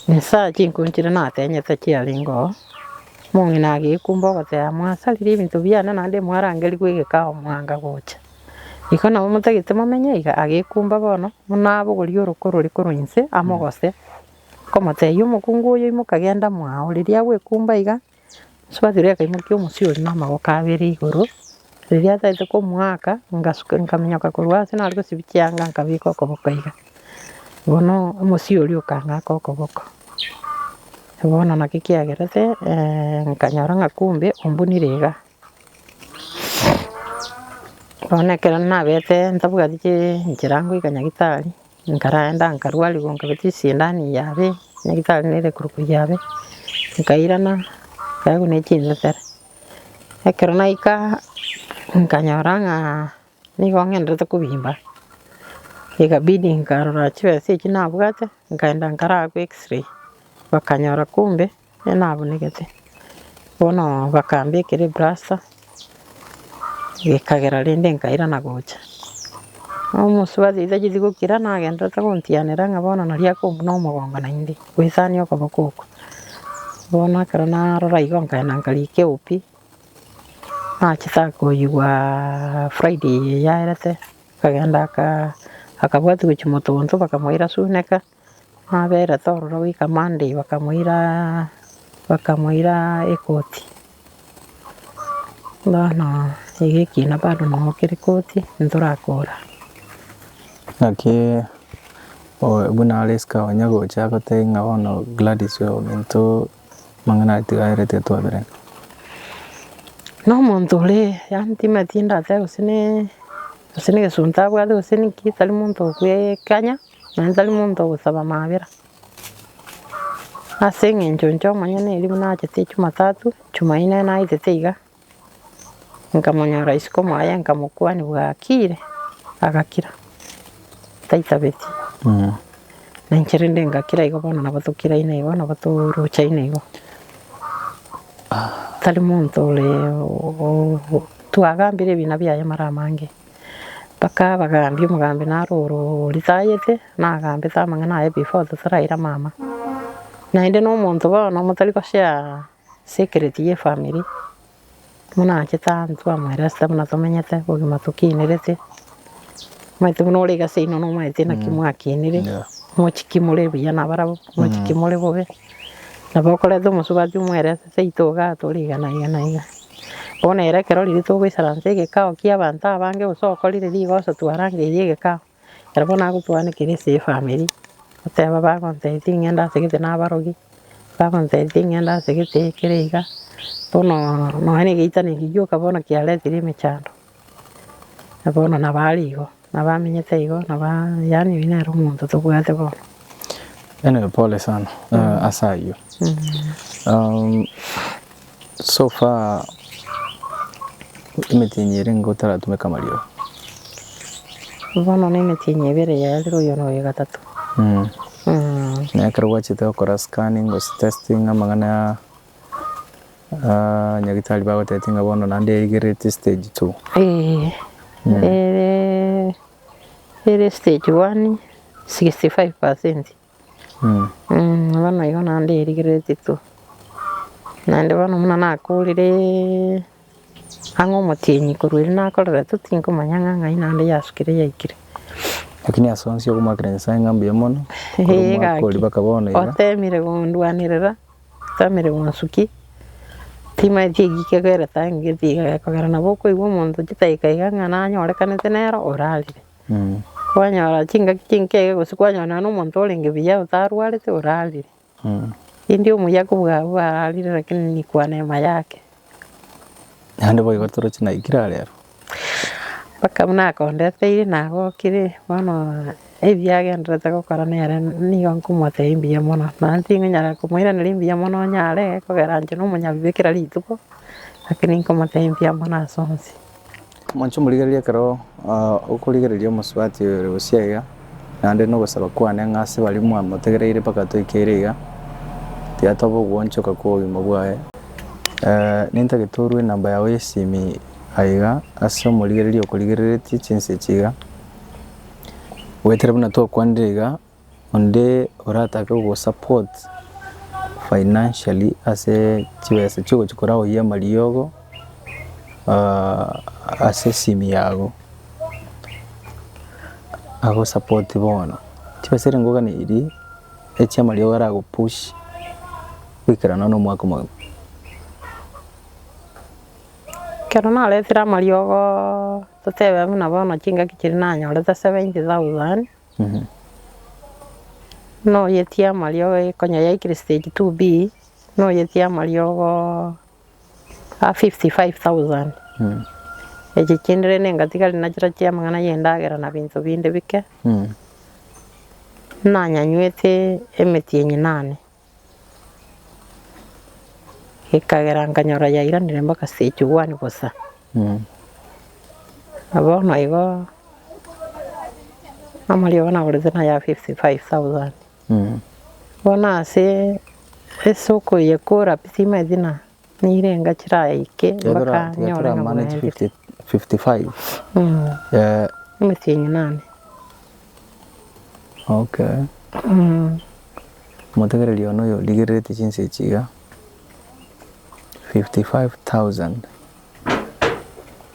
inse aa chinko nchire natenyete chiarenge oo, omong'ina agekumba ogoteba mwasarire ebinto biane naende mwarangerigwa egekao mwanga gocha. Igo nabo motagete momenye iga, agekumba bono, buna abogoria oroko roria korwa inse amogose. Nkomotebia omokungu oyo imoka genda mwao, riria agwekumba iga, mosubati oria akaimokia omosie oria na amagoko abere igoro, riria atagete komoaka, ngasuka nkaminyoka korwa ase nare gosibia chianga nkabeka okoboko iga. Bono omosie oria okang'aka okoboko, bono naki kiagerete nkanyora ng'a kumbe ombunire iga. Bono ekero nabete ntabwati chinchera ngoika nyagetari. Nkarenda nkarwarigwa nkabekwa chisindani yabe, nyagetari nere ekorokwa yabe, nkairana nkaegwa ne chintetere. Ekero naika nkanyora ng'a nigo ng'enderete kobimba, ekabidi nkarora chibesa echio nabwate, nkaenda nkarakwa x-ray, bakanyora kumbe nabunegete. Bono bakambekera eplaster, gekagera rende nkairana gocha. Omosubati oito tacheti gokira nagenderete gontianera ng'a bono nario akombuna omogongo naende, goetania okoboko oko. Bono ekero narora igo nkaenda nkarika eOP, nachete akoyigwaa Friday eye yaerete, akagenda aka akabwatiwa gochia motonto bakamoira suneka. Naberete ororo goika Monday bakamoira bakamoira ekoti. Bono iga ekina bado noo kere koti ntorakora. Naki buna are isiko onya gocha agotebia ng'a bono Gladys oyo ominto amang'ana aya tiga aerete twaberane. Na omonto ore yaani timanyeti ndatebe gose ne gose ne egesunte abwate gose nki tari monto okwekanya. Naende tari monto ogosaba amabera, ase eng'encho inche omonyene erio buna nachete jumatatu, jumaine naetete iga, nkamonyora isiko mwaye nkamokwania bwakire, agakira, taitabeti. Na inche rende ngakira igo bono nabo tokiraine igo nabo torochaine igo. Tari monto ore twagambire ebina biaye mara amange. Mpaka abagaambi, omogambi naro oro oritayete, nagambete amang'ana aye before totaraira mama. Naende na omonto bono motari goshare secret ya efamiri, buna achete aa ntwamoeresete buna tomenyete, obogima tokinerete, omanyete buna ore iga seino nomanyete naki mwakinire, mochiki more buya nabarabwo, mochiki more bobe, nabo okoreta omosubati omoerese seito igaa tore iga na iga na iga. Bono ere ekero riria togoisaransa egekao kia abanto abange gose okorire rigoso twarangeirie egekao, ere bono agotwanekera ase efamiri, oteba bagontebia ting'enda ase gete nabarogi, bagontebia ting'enda ase gete kere iga, bono nonya na egeitani eke gioka bono kiaretire emechando. Na bono nabo are igo, nabo amenyete igo, nabo yaani oyio nere omonto tobwate bono. Anyway, pole sana ase ayio. So far emetienyi ere nigo otaratumeka amariogo. Bono na emetienyi ebere yaerire oyo noyo gatato. Na ekero gwachete gokora scanning gose testing amang'ana nyagetari bagotebetie ng'a bono naende erigerereti stage two. Eeh, ere ere stage one, 65%. Bono igo naende erigerereti two. Naende bono buna nakoriree ang'e omotienyi korwa erio nakorerete tinkomanya ng'a ng'ai naende yasukire yaikire. Lakini ase onsi okomoakera Nyasaye ng'a mbuya mono, korwa Eeh omwaka oria gaki, mpaka bono iga. otemire kondwanerera. Tamire gonsuki, timaeti eki kegerete angete iga gekogera nabo okoigwa omonto chidakika iga ng'a nanyorekanete nere orarire. Kwanyora chingaki chinke iga gose kwanyora nonya na omonto orenge buya otarwarete orarire. Indi omuya kobua abwo bararire lakini ni kwa neema yake. Naende boigo toroche naikire aa rero. Mpaka buna akondeteire nagokire bono. Ebiagendererete gokora nere nigo nkomotebia mbuya mono, naende tingonyara komoiraneria mbuya mono onyare kogera inche na omonyabibe kera rituko, lakini nkomotebia mbuya mono ase onsi. Omonche omorigereria ekero okorigereria omosubati oyo ore gosio iga, naende na ogosaba kwane ng'a ase baria mwamotegereire mpaka toikeire iga, tiga tobe ogwoonchoka kwa obogima bwaye. Nintagete orue enamba yago ya esimi aiga ase omorigereria okorigereretie chinsa echi iga. Goetera buna twakwanire iga, onde oratake gogosupport financially ase chibesa chiogochia koraoyia amariogo ase esimi yago, agosupport bono. Chibesa ere ngoganeiri echia amariogo aragopush goikerana na omwaka omogima. Ekero naretire amariogo totebe buna bono chingaki chiria nanyorete 70,000, noyetie amariogo konya yaikire stage 2B, noyetie amariogo a 55,000. Echi chinde rende ngatigari nachire chia amang'ana ya endagera na binto binde bike, nanyanywete emetienyi nane. Ekagera nkanyora yairanire mpaka stage one bosa. Na bono igo, amariogo nagorete naya 55,000. Bono ase esoko eye kora pi timanyeti na nirenga chiraike mpaka Tiga nyore tora ng'a manage bwaerire. 50 55. Emetienyi nane. Okay. Omotegereri one oyo origerereti chinsa echi iga, 55,000,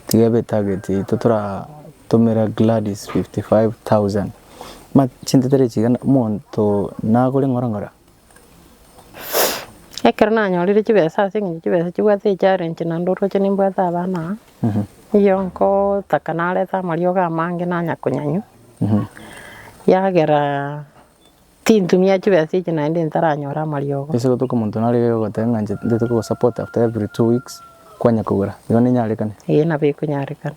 tiga ebe etarget yaito toratomera Gladys 55,000. Ma chintetere echi iga omonto nagore ng'ora ng'ora? Ekero nanyorire chibesa ase eng'encho chibesa chibwate echallenge naende oroche nimbwate abana aa, nigo nkotaka narete amariogo amange nanya konyanywa, yagera tintumia chibesa echi naende ntaranyora amariogo. Ase gotoka omonto nare gogoteba ng'a inche ntete kogosupport after every 2 weeks, kwanya kogora, igo nenyarekane? Eeh nabo ekonyarekana,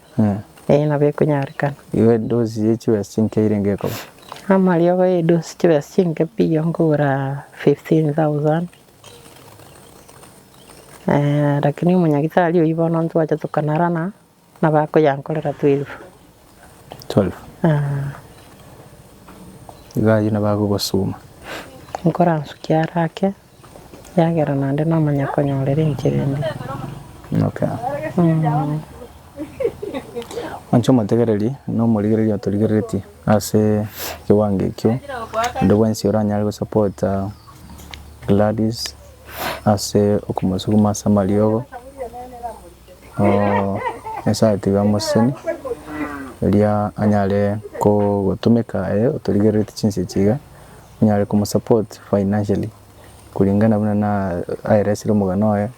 eeh nabo ekonyarekana. Igo edosi ye chibesa chinke irenge ekoba? Amariogo ya edosi chibesa chinke pi igo nkogora 15,000, lakini omonyagitari oyio bono ntwacha tokanarana, nabo akoyankorera 12. 12? Igo ayio nabo agogosuma. Nkoransukia are ake, yagera naende namanya konyorera enchera ende. Okay. Inche omotegereri na omorigereria otorigereretie ase ekewango ekio, onde bwensi oranyare gosapota Gladys ase okomosuguma ase amariogo, Nyasaye tiga amosesenie, eria anyare kogotumeka aye otorigereretie chinsa echi iga, onyare komosupport financially kulingana buna na aeresire omogano oye,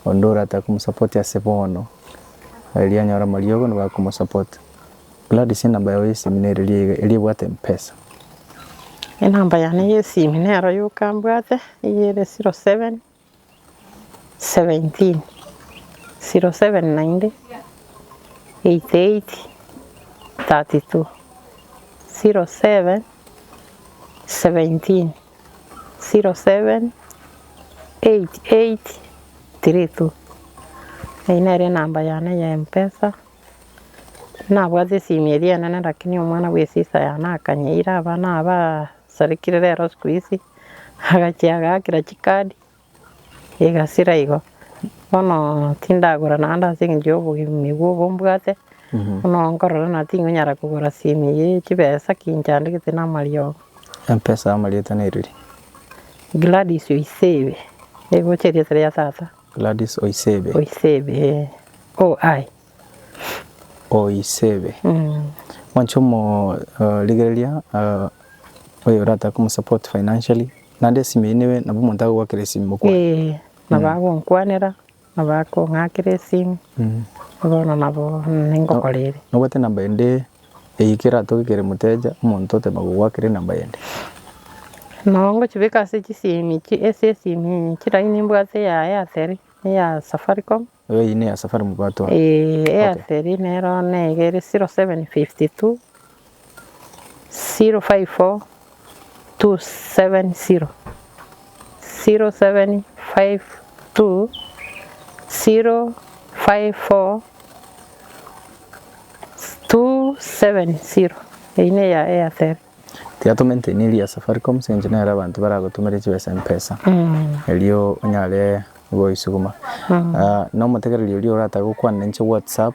onde oratake komosupport ase bono, erio anyore amariogo nigo akomosupport. Gladys enamba yago ya esimi nere eria iga eria ebwate mpesa. Enamba yane ya esimi nero yoka mbwate, eyio ere 07 17 07 naende 88 32 07 17 07 88 32. Eyio nere enamba yane ya mpesa. Nabwate esimi eria enene lakini omwana bwa esisa yane akanyeira abana aba basarekire rero siku hizi, agachia agaakera chikadi, egasira igo. Bono tindagora naende ase eng'encho ya obogima obo mbwate, bono nkorora na tingonyara kogora simu eye chibesa ki nchandegete na amariogo. Mpesa amarieta nereri? Gladys Oisebe, egocha erieta ria tata. Gladys Oisebe. Oisebe, eh, OI. Oisebe. Mwanche omo rigereria oyo oratake komosupport financially, naende esimi eyio nebe nabo omonto agogoakera esimi mokwane. Eeh, nabo agonkwanera, nabo akong'akera esimi, bono nabo ningokora ere. Nobwate enamba ende eyio keratoke kere moteja, omonto otema gogoakera enamba yende? Nabo ngochibeka ase chisimi chi ase esimi chiraini mbwate ya Airtel, eya Safaricom. Eyio neya Safari mobwate one. Eeh, Airtel nero nege ere 0752. 054 270 0752 054 270 Eyio neya Airtel. Tiga to maintain eria ya Safaricom ase eng'encho nere abanto baragotomere chibesa Mpesa erio onyare goisuguma. Na omotegereri oria oratake gokwana nainche WhatsApp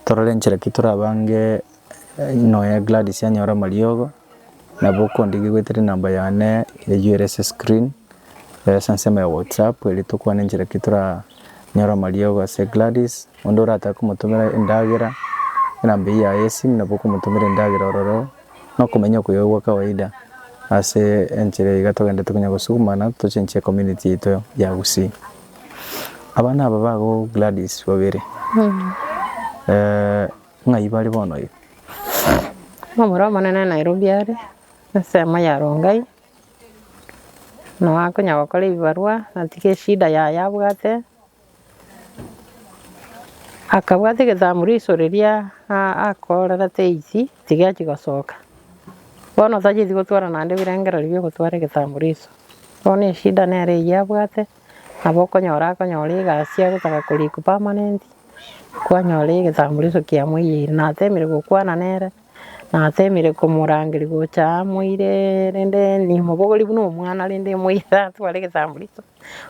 torore enchera ki torabange nonya Gladys anyore amariogo, nabo okondigia goetera enamba yane eywo ere ase escreen, ase ensemo ya WhatsApp erio tokwane enchera ki toranyore amariogo ase Gladys, onde oratake komotomera endagera, enamba eywo yaye ya esimu nabo okomotomera endagera ororo, na okomenya okuya gwa kawaida ase enchera iga togenderete konya gosugumana tochenchie ecommunity yaito ya Gusii. Abana aba bago Gladys babere, ng'ai bare bono iga? Omomura omonene Nairobi are, ensemo ya Rongai, noo akonya gokora ebibarua, natiga eshida yaye abwate, akabwata egetamburisho riria akorerete eiti, tigechi gosoka. Bono tacheti gotwara naende ebirengererio bia ogotwara egetamburisho. Bono eshida nere eyio abwate. Nabo okonyora akonyora egasi agotaka korikwa permanent, kwanyora egetamburisho kiamoiyeire, natemire gokwana nere, natemire komorangeria gocha aa amoire rende nimobogori buna omwana rende moire atware egetamburisho.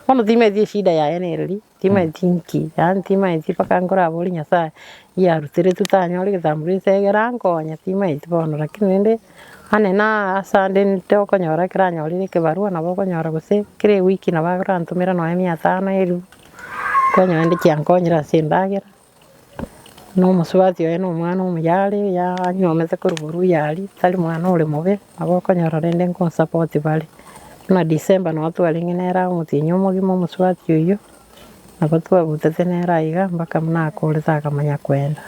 Bono timanyeti eshida yaye nereri, timanyeti nki, yaani timanyeti mpaka nkoraborie Nyasaye, yaruteretwe tanyora egetamburisho egere ankonye, timanyeti bono lakini rende. Onye na ase ande nte okonyora ekero anyorire ekebarua nabo okonyora gose kera ewiki nabo arantomere nonya mia tano elifu, kwanyora naende chiankonyire ase endagera, na omosubati oye na omwana omuya are ya anywomete korwa boruya aria, tari mwana ore mobe, nabo okonyora rende nkonsupport bare. Buna December nabo twarenge nere omotienyi omogima omosubati oyio, nabo twabutete nere aiga mpaka buna akorete akamanya koenda.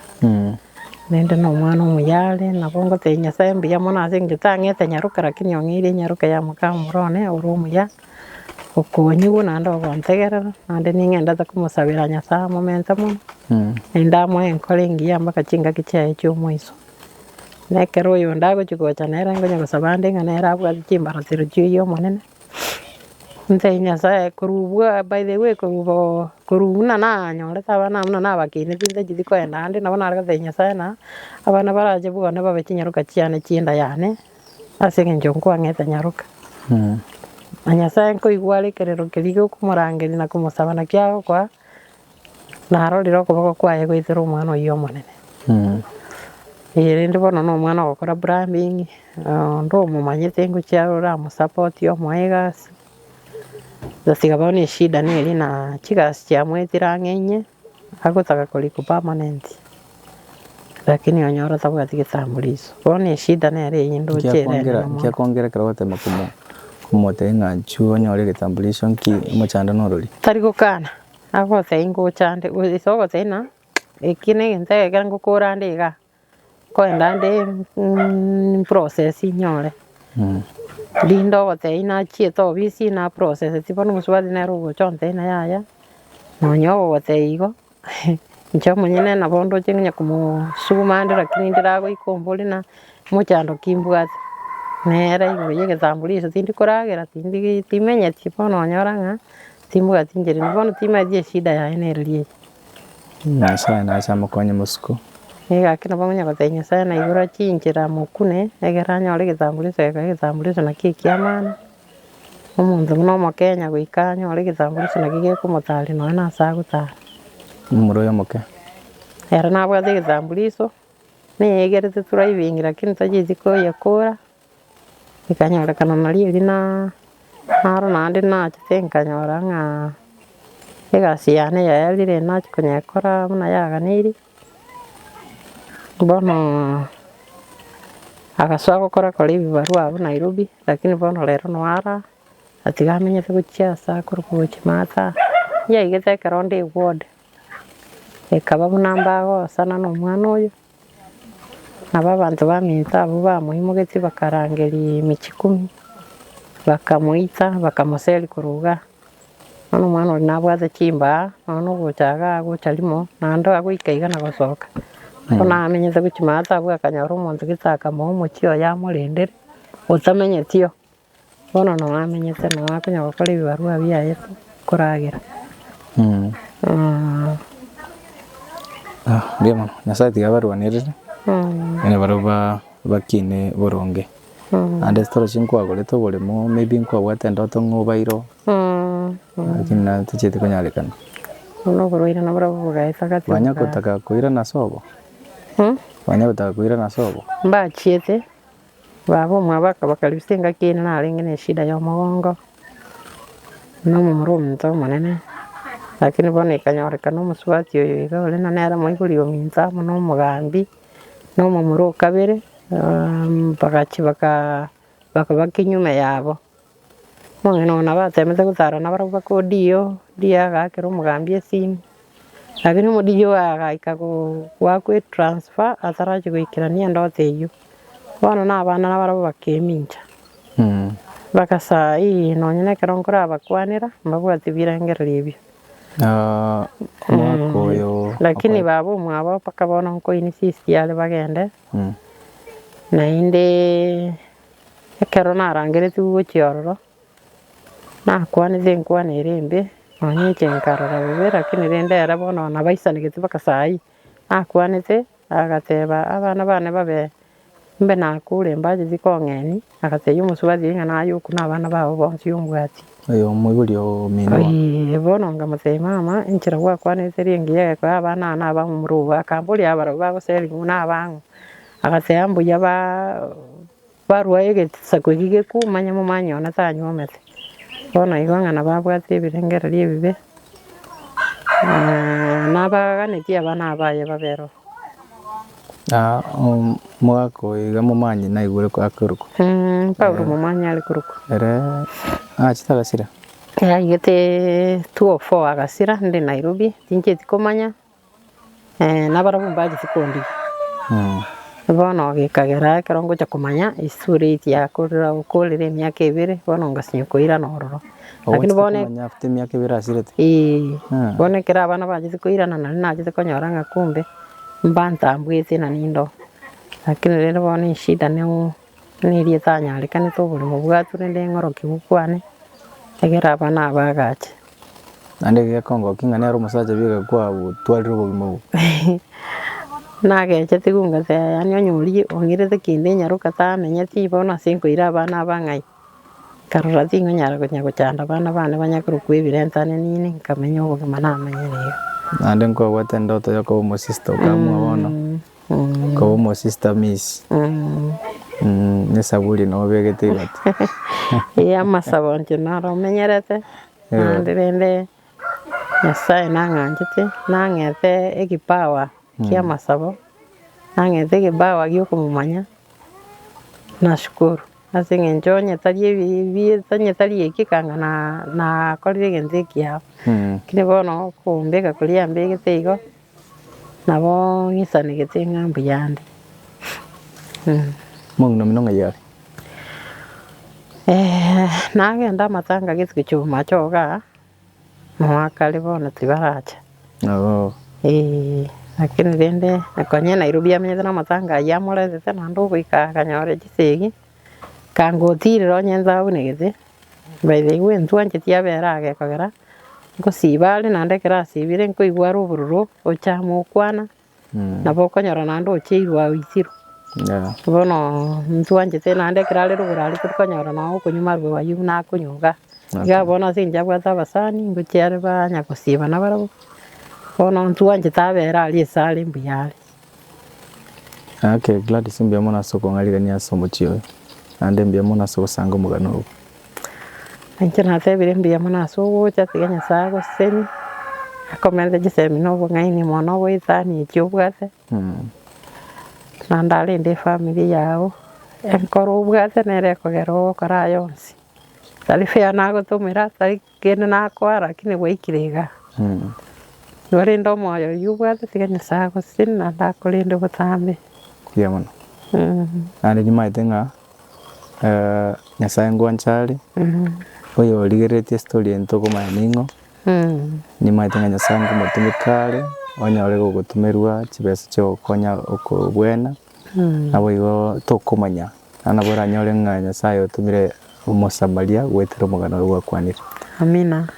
Naende na omwana omuya are, nabo ngotebia Nyasaye mbuya mono ase eng'encho tang'ete nyaroka lakini ong'eire enyaroka ya moka omoro one ore omuya, okonyigwa naende ogontegerera, naende ning'endete komosabera Nyasaye amomente mono, naende amoe enkoro engiya mpaka chingaki chiaye chia omoiso. Na ekero oyonde agochia gocha nere nkonya gosaba ande ng'a nere abwate chimbaratero chia oyio omonene. Ntebie Nyasaye korwa obwo by the way korwa boo korwa buna nanyorete abana buna nabakineti ntacheti koenda ande nabo nare gotebia Nyasaye ng'a abana barache bwane babe chinyaroka chiane chienda yane, ase eng'encho nkwang'ete nyaroka. Na Nyasaye nkoigwa are ekerero keria giokomorangeria na komosaba naki agokoa, narorire okoboko kwaye goetera omwana oyio omonene. Ee rende bono na omwana ogokora plumbing, onde omomanyete ngochia arore amosupport omoe egasi, gose bono eshida neri na chigasi chiamoetire ang'e inye, agotaka korikwa permanent, lakini onyore otabwati getamburisho. Bono eshida nere eyio ndoche ere enene mono. Nkiakongera ekero ogotema komo komotebia ng'a inchuo onyore egetamburisho nki omochando norori? Tari gokana, agotebia ngocha nde, ase ogotebia ng'a eki na egento ekero ngokora nde igaa, nkoenda nde process nyore, rinde ogotebia nachiete obisi na processeti bono omosubati nere ogocha ontebia ng'a yaya, nonya ogogotebia igo, inche omonyene nabo ndoche ng'a komosuguma nde lakini ndiragoika ombori ng'a mochando ki mbwate, nere igoro ya egetamburisho tindi koragera tindi timenyeti bono onyora ng'a timbwati nchera, bono timanyeti eshida yaye nere riaye. Nyasae nache amokonye mosiko. Nigo gaki nabo onya gotebia Nyasae naigure chinchera amokune, egere anyore egetamburisho eke egetamburisho nakio ekiamani, omonto buna omokenya goika anyore egetamburisho nakio gekomotaria nonya na ase agotara. Omomura oyo omoke. Ere nabwate egetamburisho, neyegerete driving lakini tacheti koyekora. Ekanyorekana nario erio na naro naende nachete nkanyora ng'a egasi yane yaerire nachia konyekora buna yaganeiri, bono agasoa gokora kora ebibarua abwo Nairobi, lakini bono rero noo ara, atiga amenyete gochia ase akorokwa gochia maata, yaigete ekero nde eward, ekaba buna mbagosana na omwana oyo. Nabo abanto baminto abwo bamoimogetie bakarangeria emechie ikomi, bakamoita, bakamoseria korwa igaa. Bono omwana oria nabwate chimbaa, nonya na ogocha igaa agocha rimo, naende agoika iga na gosoka. Bono amenyete gochia maate abwo akanyora omonto gete akamoa omochie oye amorendere, otamenyeti oo. Bono noo amenyete noo akonya gokora ebibarua biaye koragera. Mbuya mono, Nyasaye tiga abarwanerere, naende barabwo ba bakine boronge. Naende ase toroche nkwagorete oboremo maybe nkwabwate endoto ng'a obaire oo, lakini naende tichieti konyarekana. Bono oborwaire naborobwo bogaeta gati Banya gotaka koirana ase obo? Banya gotaka koirana ase obo? Mbachiete, Baba omwabo akabakaribisa engaki eye narenge ne eshida ya omogongo, na omomura ominto omonene, lakini bono ekanyorekana omosubati oyo iga ore na nere moibori ominto amo na omogambi, na omomura o kabere, bagachia bakaa bakaba kinyume yabo. Omong'ina oyo nabo atemete gotara nabarabwo mpaka odio, odio agaakera omogambi esimu, lakini omodio oyo agaika go goakwa etransfer atarachia goikerania endoto eywo. Bono na abana nabarabwo bakemincha, mpaka saa hii nonye na ekero nkorabakwanera, mbabwati birengererio ebio. Omwaka oyo Lakini baba omwabo mpaka bono nko insist are bagende, naende. Ekero narangeretigwe gochia ororo, nakwanete enkwana ere embe, nonya inche nkarora bobe, lakini rende ere bono nabaisanegete mpaka saa hii, nakwanete agateba abana bane babe mbe nakure mbacheti kong'eni, agatebia omosubati oyio ng'a naye okwo na abana bao bonsi ombwati. Oyo omoibori omino bono. Eeh, bono nkamotebia mama, enchera gwakwanete ere engiya egekoa abana aba na abamura obo, akamboria abarabwo bagoserigwa na abang'o. Agateba mbuya ba barua egesaku eki gekumanya momanye one tanyuomete. Bono igo ng'a nabo abwate ebirengererio ebibe, nabaganetie abana baye babe ero. Omogaka oyo iga momanyi naigure akorokwa. Paulo momanyi are korokwa. Ere achete agasira? Aigete 204 agasira inde Nairobi, tincheti komanya. Nabarabwo mbachete kondigia. Bono gekagera ekero ngocha komanya esuri yakorire okorire emiaka ebere, bono ngasinywa koirana ororo. Lakini Ogochete bono komanya after emiaka ebere asirete? Eeh, bono ekero abana bachete koirana naende nachete konyora ng'a kumbe mbantambuete na ninde oo. Lakini rende bono eshida neo neria etanyarekanete oboremo bwatwe rende ng'orokigwe kwane, egere abana aba bagache. Naende gekongokia ng'a nere omosacha bieka kwabotwarire obogima obo. Nagechetigwe ngateba yaani onye oria ong'irete kende enyaroka tamenyeti bono ase nkoira abana aba ng'ai. Nkarora tingonyara konya gochanda abana bane banya korokwa ebirentane nini, nkamenya obogima namanyire iga. Naende nkwabwate endoto ya koba omosista okamua bono, koba omosista miss, na esaburi nabo obegete igoti. Eeh amasabo inche naro omenyerete. Naende rende Nyasaye nang'anchete, nang'ete ekipawa ki'amasabo, nang'ete ekipawa gi'okomomanya, nashukuru ase eng'encho onye tari ebi onye tari eki kanga na nakorire egento ekiao. Lakini bono okombeka koria ambegete igo, nabo ng'isanegete ng'a mbuya ande. Omong'ina omino ng'ai are? Nagenda amatanga gete gochia igaa, mwakare bono tibaracha. Eeh, lakini rende konya Nairobi amenyete na amatanga ayio amoretete naende ogoika akanyora chisegi, kangotirire onye ntabunegete, by the way ntwancheti abere agekogera, ngosiba are naende ekero asibire nkoigwa are obororo, ocha mokwana. Nabo okonyora naende ocheirwe oitirwe. Bono ntwanchete naende ekero are rogoro aria tori konyora nonye okonywa marwa aywo buna akonywa igaa. Iga bono ase eng'encho abwate abasani ngochia are banya gosiba nabarabwo, bono ntwanchete abere aria ase are mbuya are. Okay Gladys mbuya mono ase okong'arigania ase omochie oyo, naende mbuya mono ase ogosanga omogano obo. Inche natebire mbuya mono ase ogocha, tiga Nyasaye agosesenie, akomente chisemi na obong'aini mono ogoetania echi obwate, naende arende efamiri yago, enkoro obwate nere ekogera ogokora aya onsi, tari fair nagotomera, tari kende nakoa lakini gwaikire igaa. Igo rende omoyo oyio obwate tiga Nyasaye agosesenie naende akorende botambe. Mbuya mono. Naende nimaete ng'a. Nyasae ngwancha are, oyorigereretie estory eye ntokomanya ning'o, nimaete ng'a Nyasae nkomotumeka are. onyore gogotomerwa chibesa chiogokonya okobwena, naboigo tokomanya, naende nabo oranyore ng'a Nyasaye otomire omosamaria goetera omogano oria gwakwanire. Amina.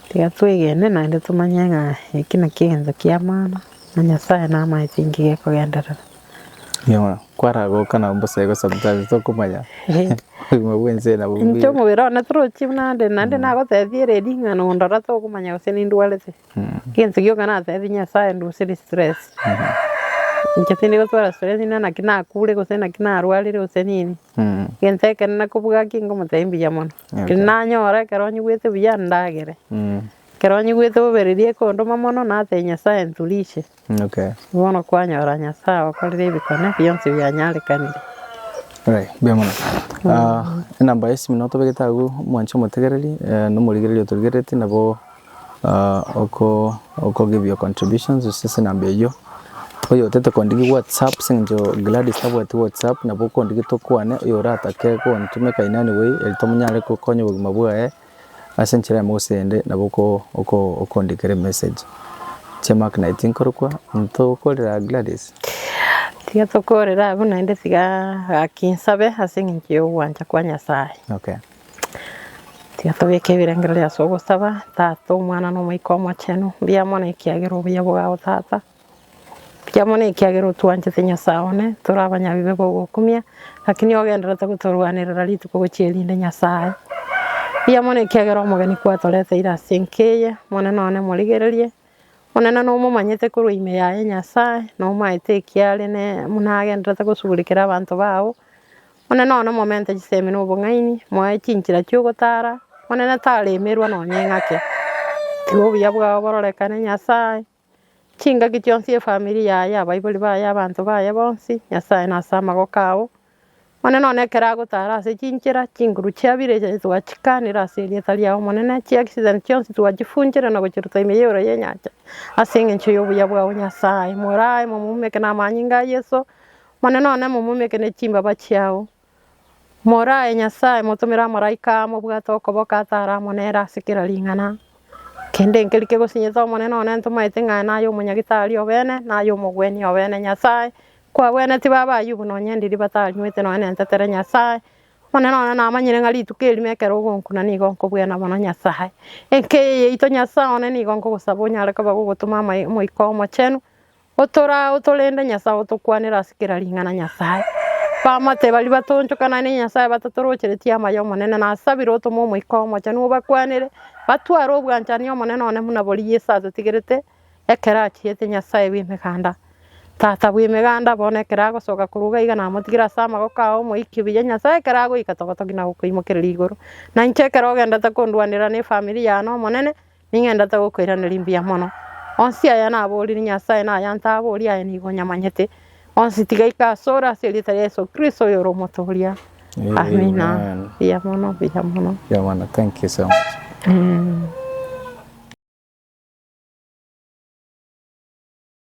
Tiga twegene naende tomanye ng'a eki nakio egento kia maana, na Nyasaye namaete inki gekogenderera. Mbuya kwaragoka nabo mbosa igo sometimes tokomanya obogima bwa ense nabo Inche omobere one torochi buna ande naende nagotebirie eredi ng'a nondora tokomanya gose nindwarete. Egento gioka natebirie Nyasaye nduserie stress. Inche tindi gotwara stress ng'a naki nakure gose naki narwarire gose nini. Egento ekenene kobua ki nkomotebia mbuya mono. Okay. Nanyora ekero nyigwete buya ndagere. Ekero nyigwete bobe riria ekondoma mono natebia Nyasaye nturishe. Okay. Bono kwanyora Nyasae okorire ebikone bionsi bianyarekanire. Right, mbuya mono. Ah, enamba ya esimi notobegete agwo omwanche omotegereri eh, na omorigereria otorigereretie nabo ah, oko oko give your contributions ase ase enamba eyio. Oyo otete kondigia whatsapp ase eng'encho Gladys tabwati whatsapp nabo okondigia tokwane oyo oratake kontumeka in any way eri tomonyare gokonya obogima bwaye. Ase enchera eyemo gose eyende nabo oko oko okondikera emessage. Inche Mark Knight nkorokwa, ntokorera Gladys. Tiga tokorere abwo naende tiga gaki nsabe ase eng'encho ya ogwancha kwa Nyasaye. Okay. Tiga tobeke ebirengererio ase ogosaba, Tata, Omwana na Omoika Omochenu, mbuya mono ekiagera obuya bwao Tata. Mbuya mono ekiagera otwanchete Nyasae one, tore abanyabibe bogokumia, lakini ogendererete gotorwanerera rituko gochia erinde Nyasae. Mbuya mono ekiagera omogeni kwatoreteire ase enka eye, Omonene one morigererie, Omonene nomomanyete korwa ime yaye Nyasae, nomaete ekiare ne buna agendererete gosugulikera abanto bao, Omonene one momente chisemi na obong'aini, moe chinchera chi'ogotara, Omonene taremerwa nonye ng'ake. Tiga obuya bwao bororekane Nyasae. Chingaki chionsi efamiri yaye, abaibori baye, abanto baye bonsi, Nyasae nase amagoko ao. Omonene one ekero agotara ase chinchera, chinguru chiabire echi twachikanire ase erieta riao Omonene, chiaccident chionsi twachifunchire na gochiruta ime y'eora y'enyancha, ase eng'encho y'obuya bwao Nyasae. Morae momumeke na amanyinga a Yeso, Omonene one momumeke ne chimbaba chiao. Morae Nyasae, motomere amaraika amobwate okoboko atare amo nere ase kera ring'ana. Kende nkeri kegosinyete Omonene one ntomaete ng'a naye omonyagitari obene, naye omogwenia obene Nyasae, kwabwenetie baba Ayubu nonya ndiri batanywete nonya nentetere Nyasae. Omonene one namanyire ng'a rituko erimo ekero ogonkuna nigo nkobwena mono Nyasae. Enka eye yaito Nyasae one nigo nkogosaba onyare koba gogotoma amae Omoika Omochenu, Otoraa otorende Nyasae otokwanere ase kera ring'ana Nyasae. Bamate baria batonchokanane Nyasae batatorochereti amaya Omonene nasabire otome Omoika Omochenu obakwanere, batware obwanchani Omonene one buna boria Yeso atotigerete ekero achiete Nyasae bw'emeganda. Tata bw'emeganda bono ekero agosoka korwa iga iga namotigere ase amagoko ao omoikie buya Nyasae ekero agoika togotogia na gokoimokereria igoro. Na inche ekero ogenderete kondwanera na efamiri yane Omonene, Ning'endete gokoiraneria mbuya mono. Onsi aya naborire Nyasae na aya ntaborie aye nigo onyamanyete. Onsi tigaika asore ase erieta ria Yeso Kristo oyore Omotoria. Amina. Amen. Mbuya mono, mbuya mono. Mbuya mono. Thank you so much.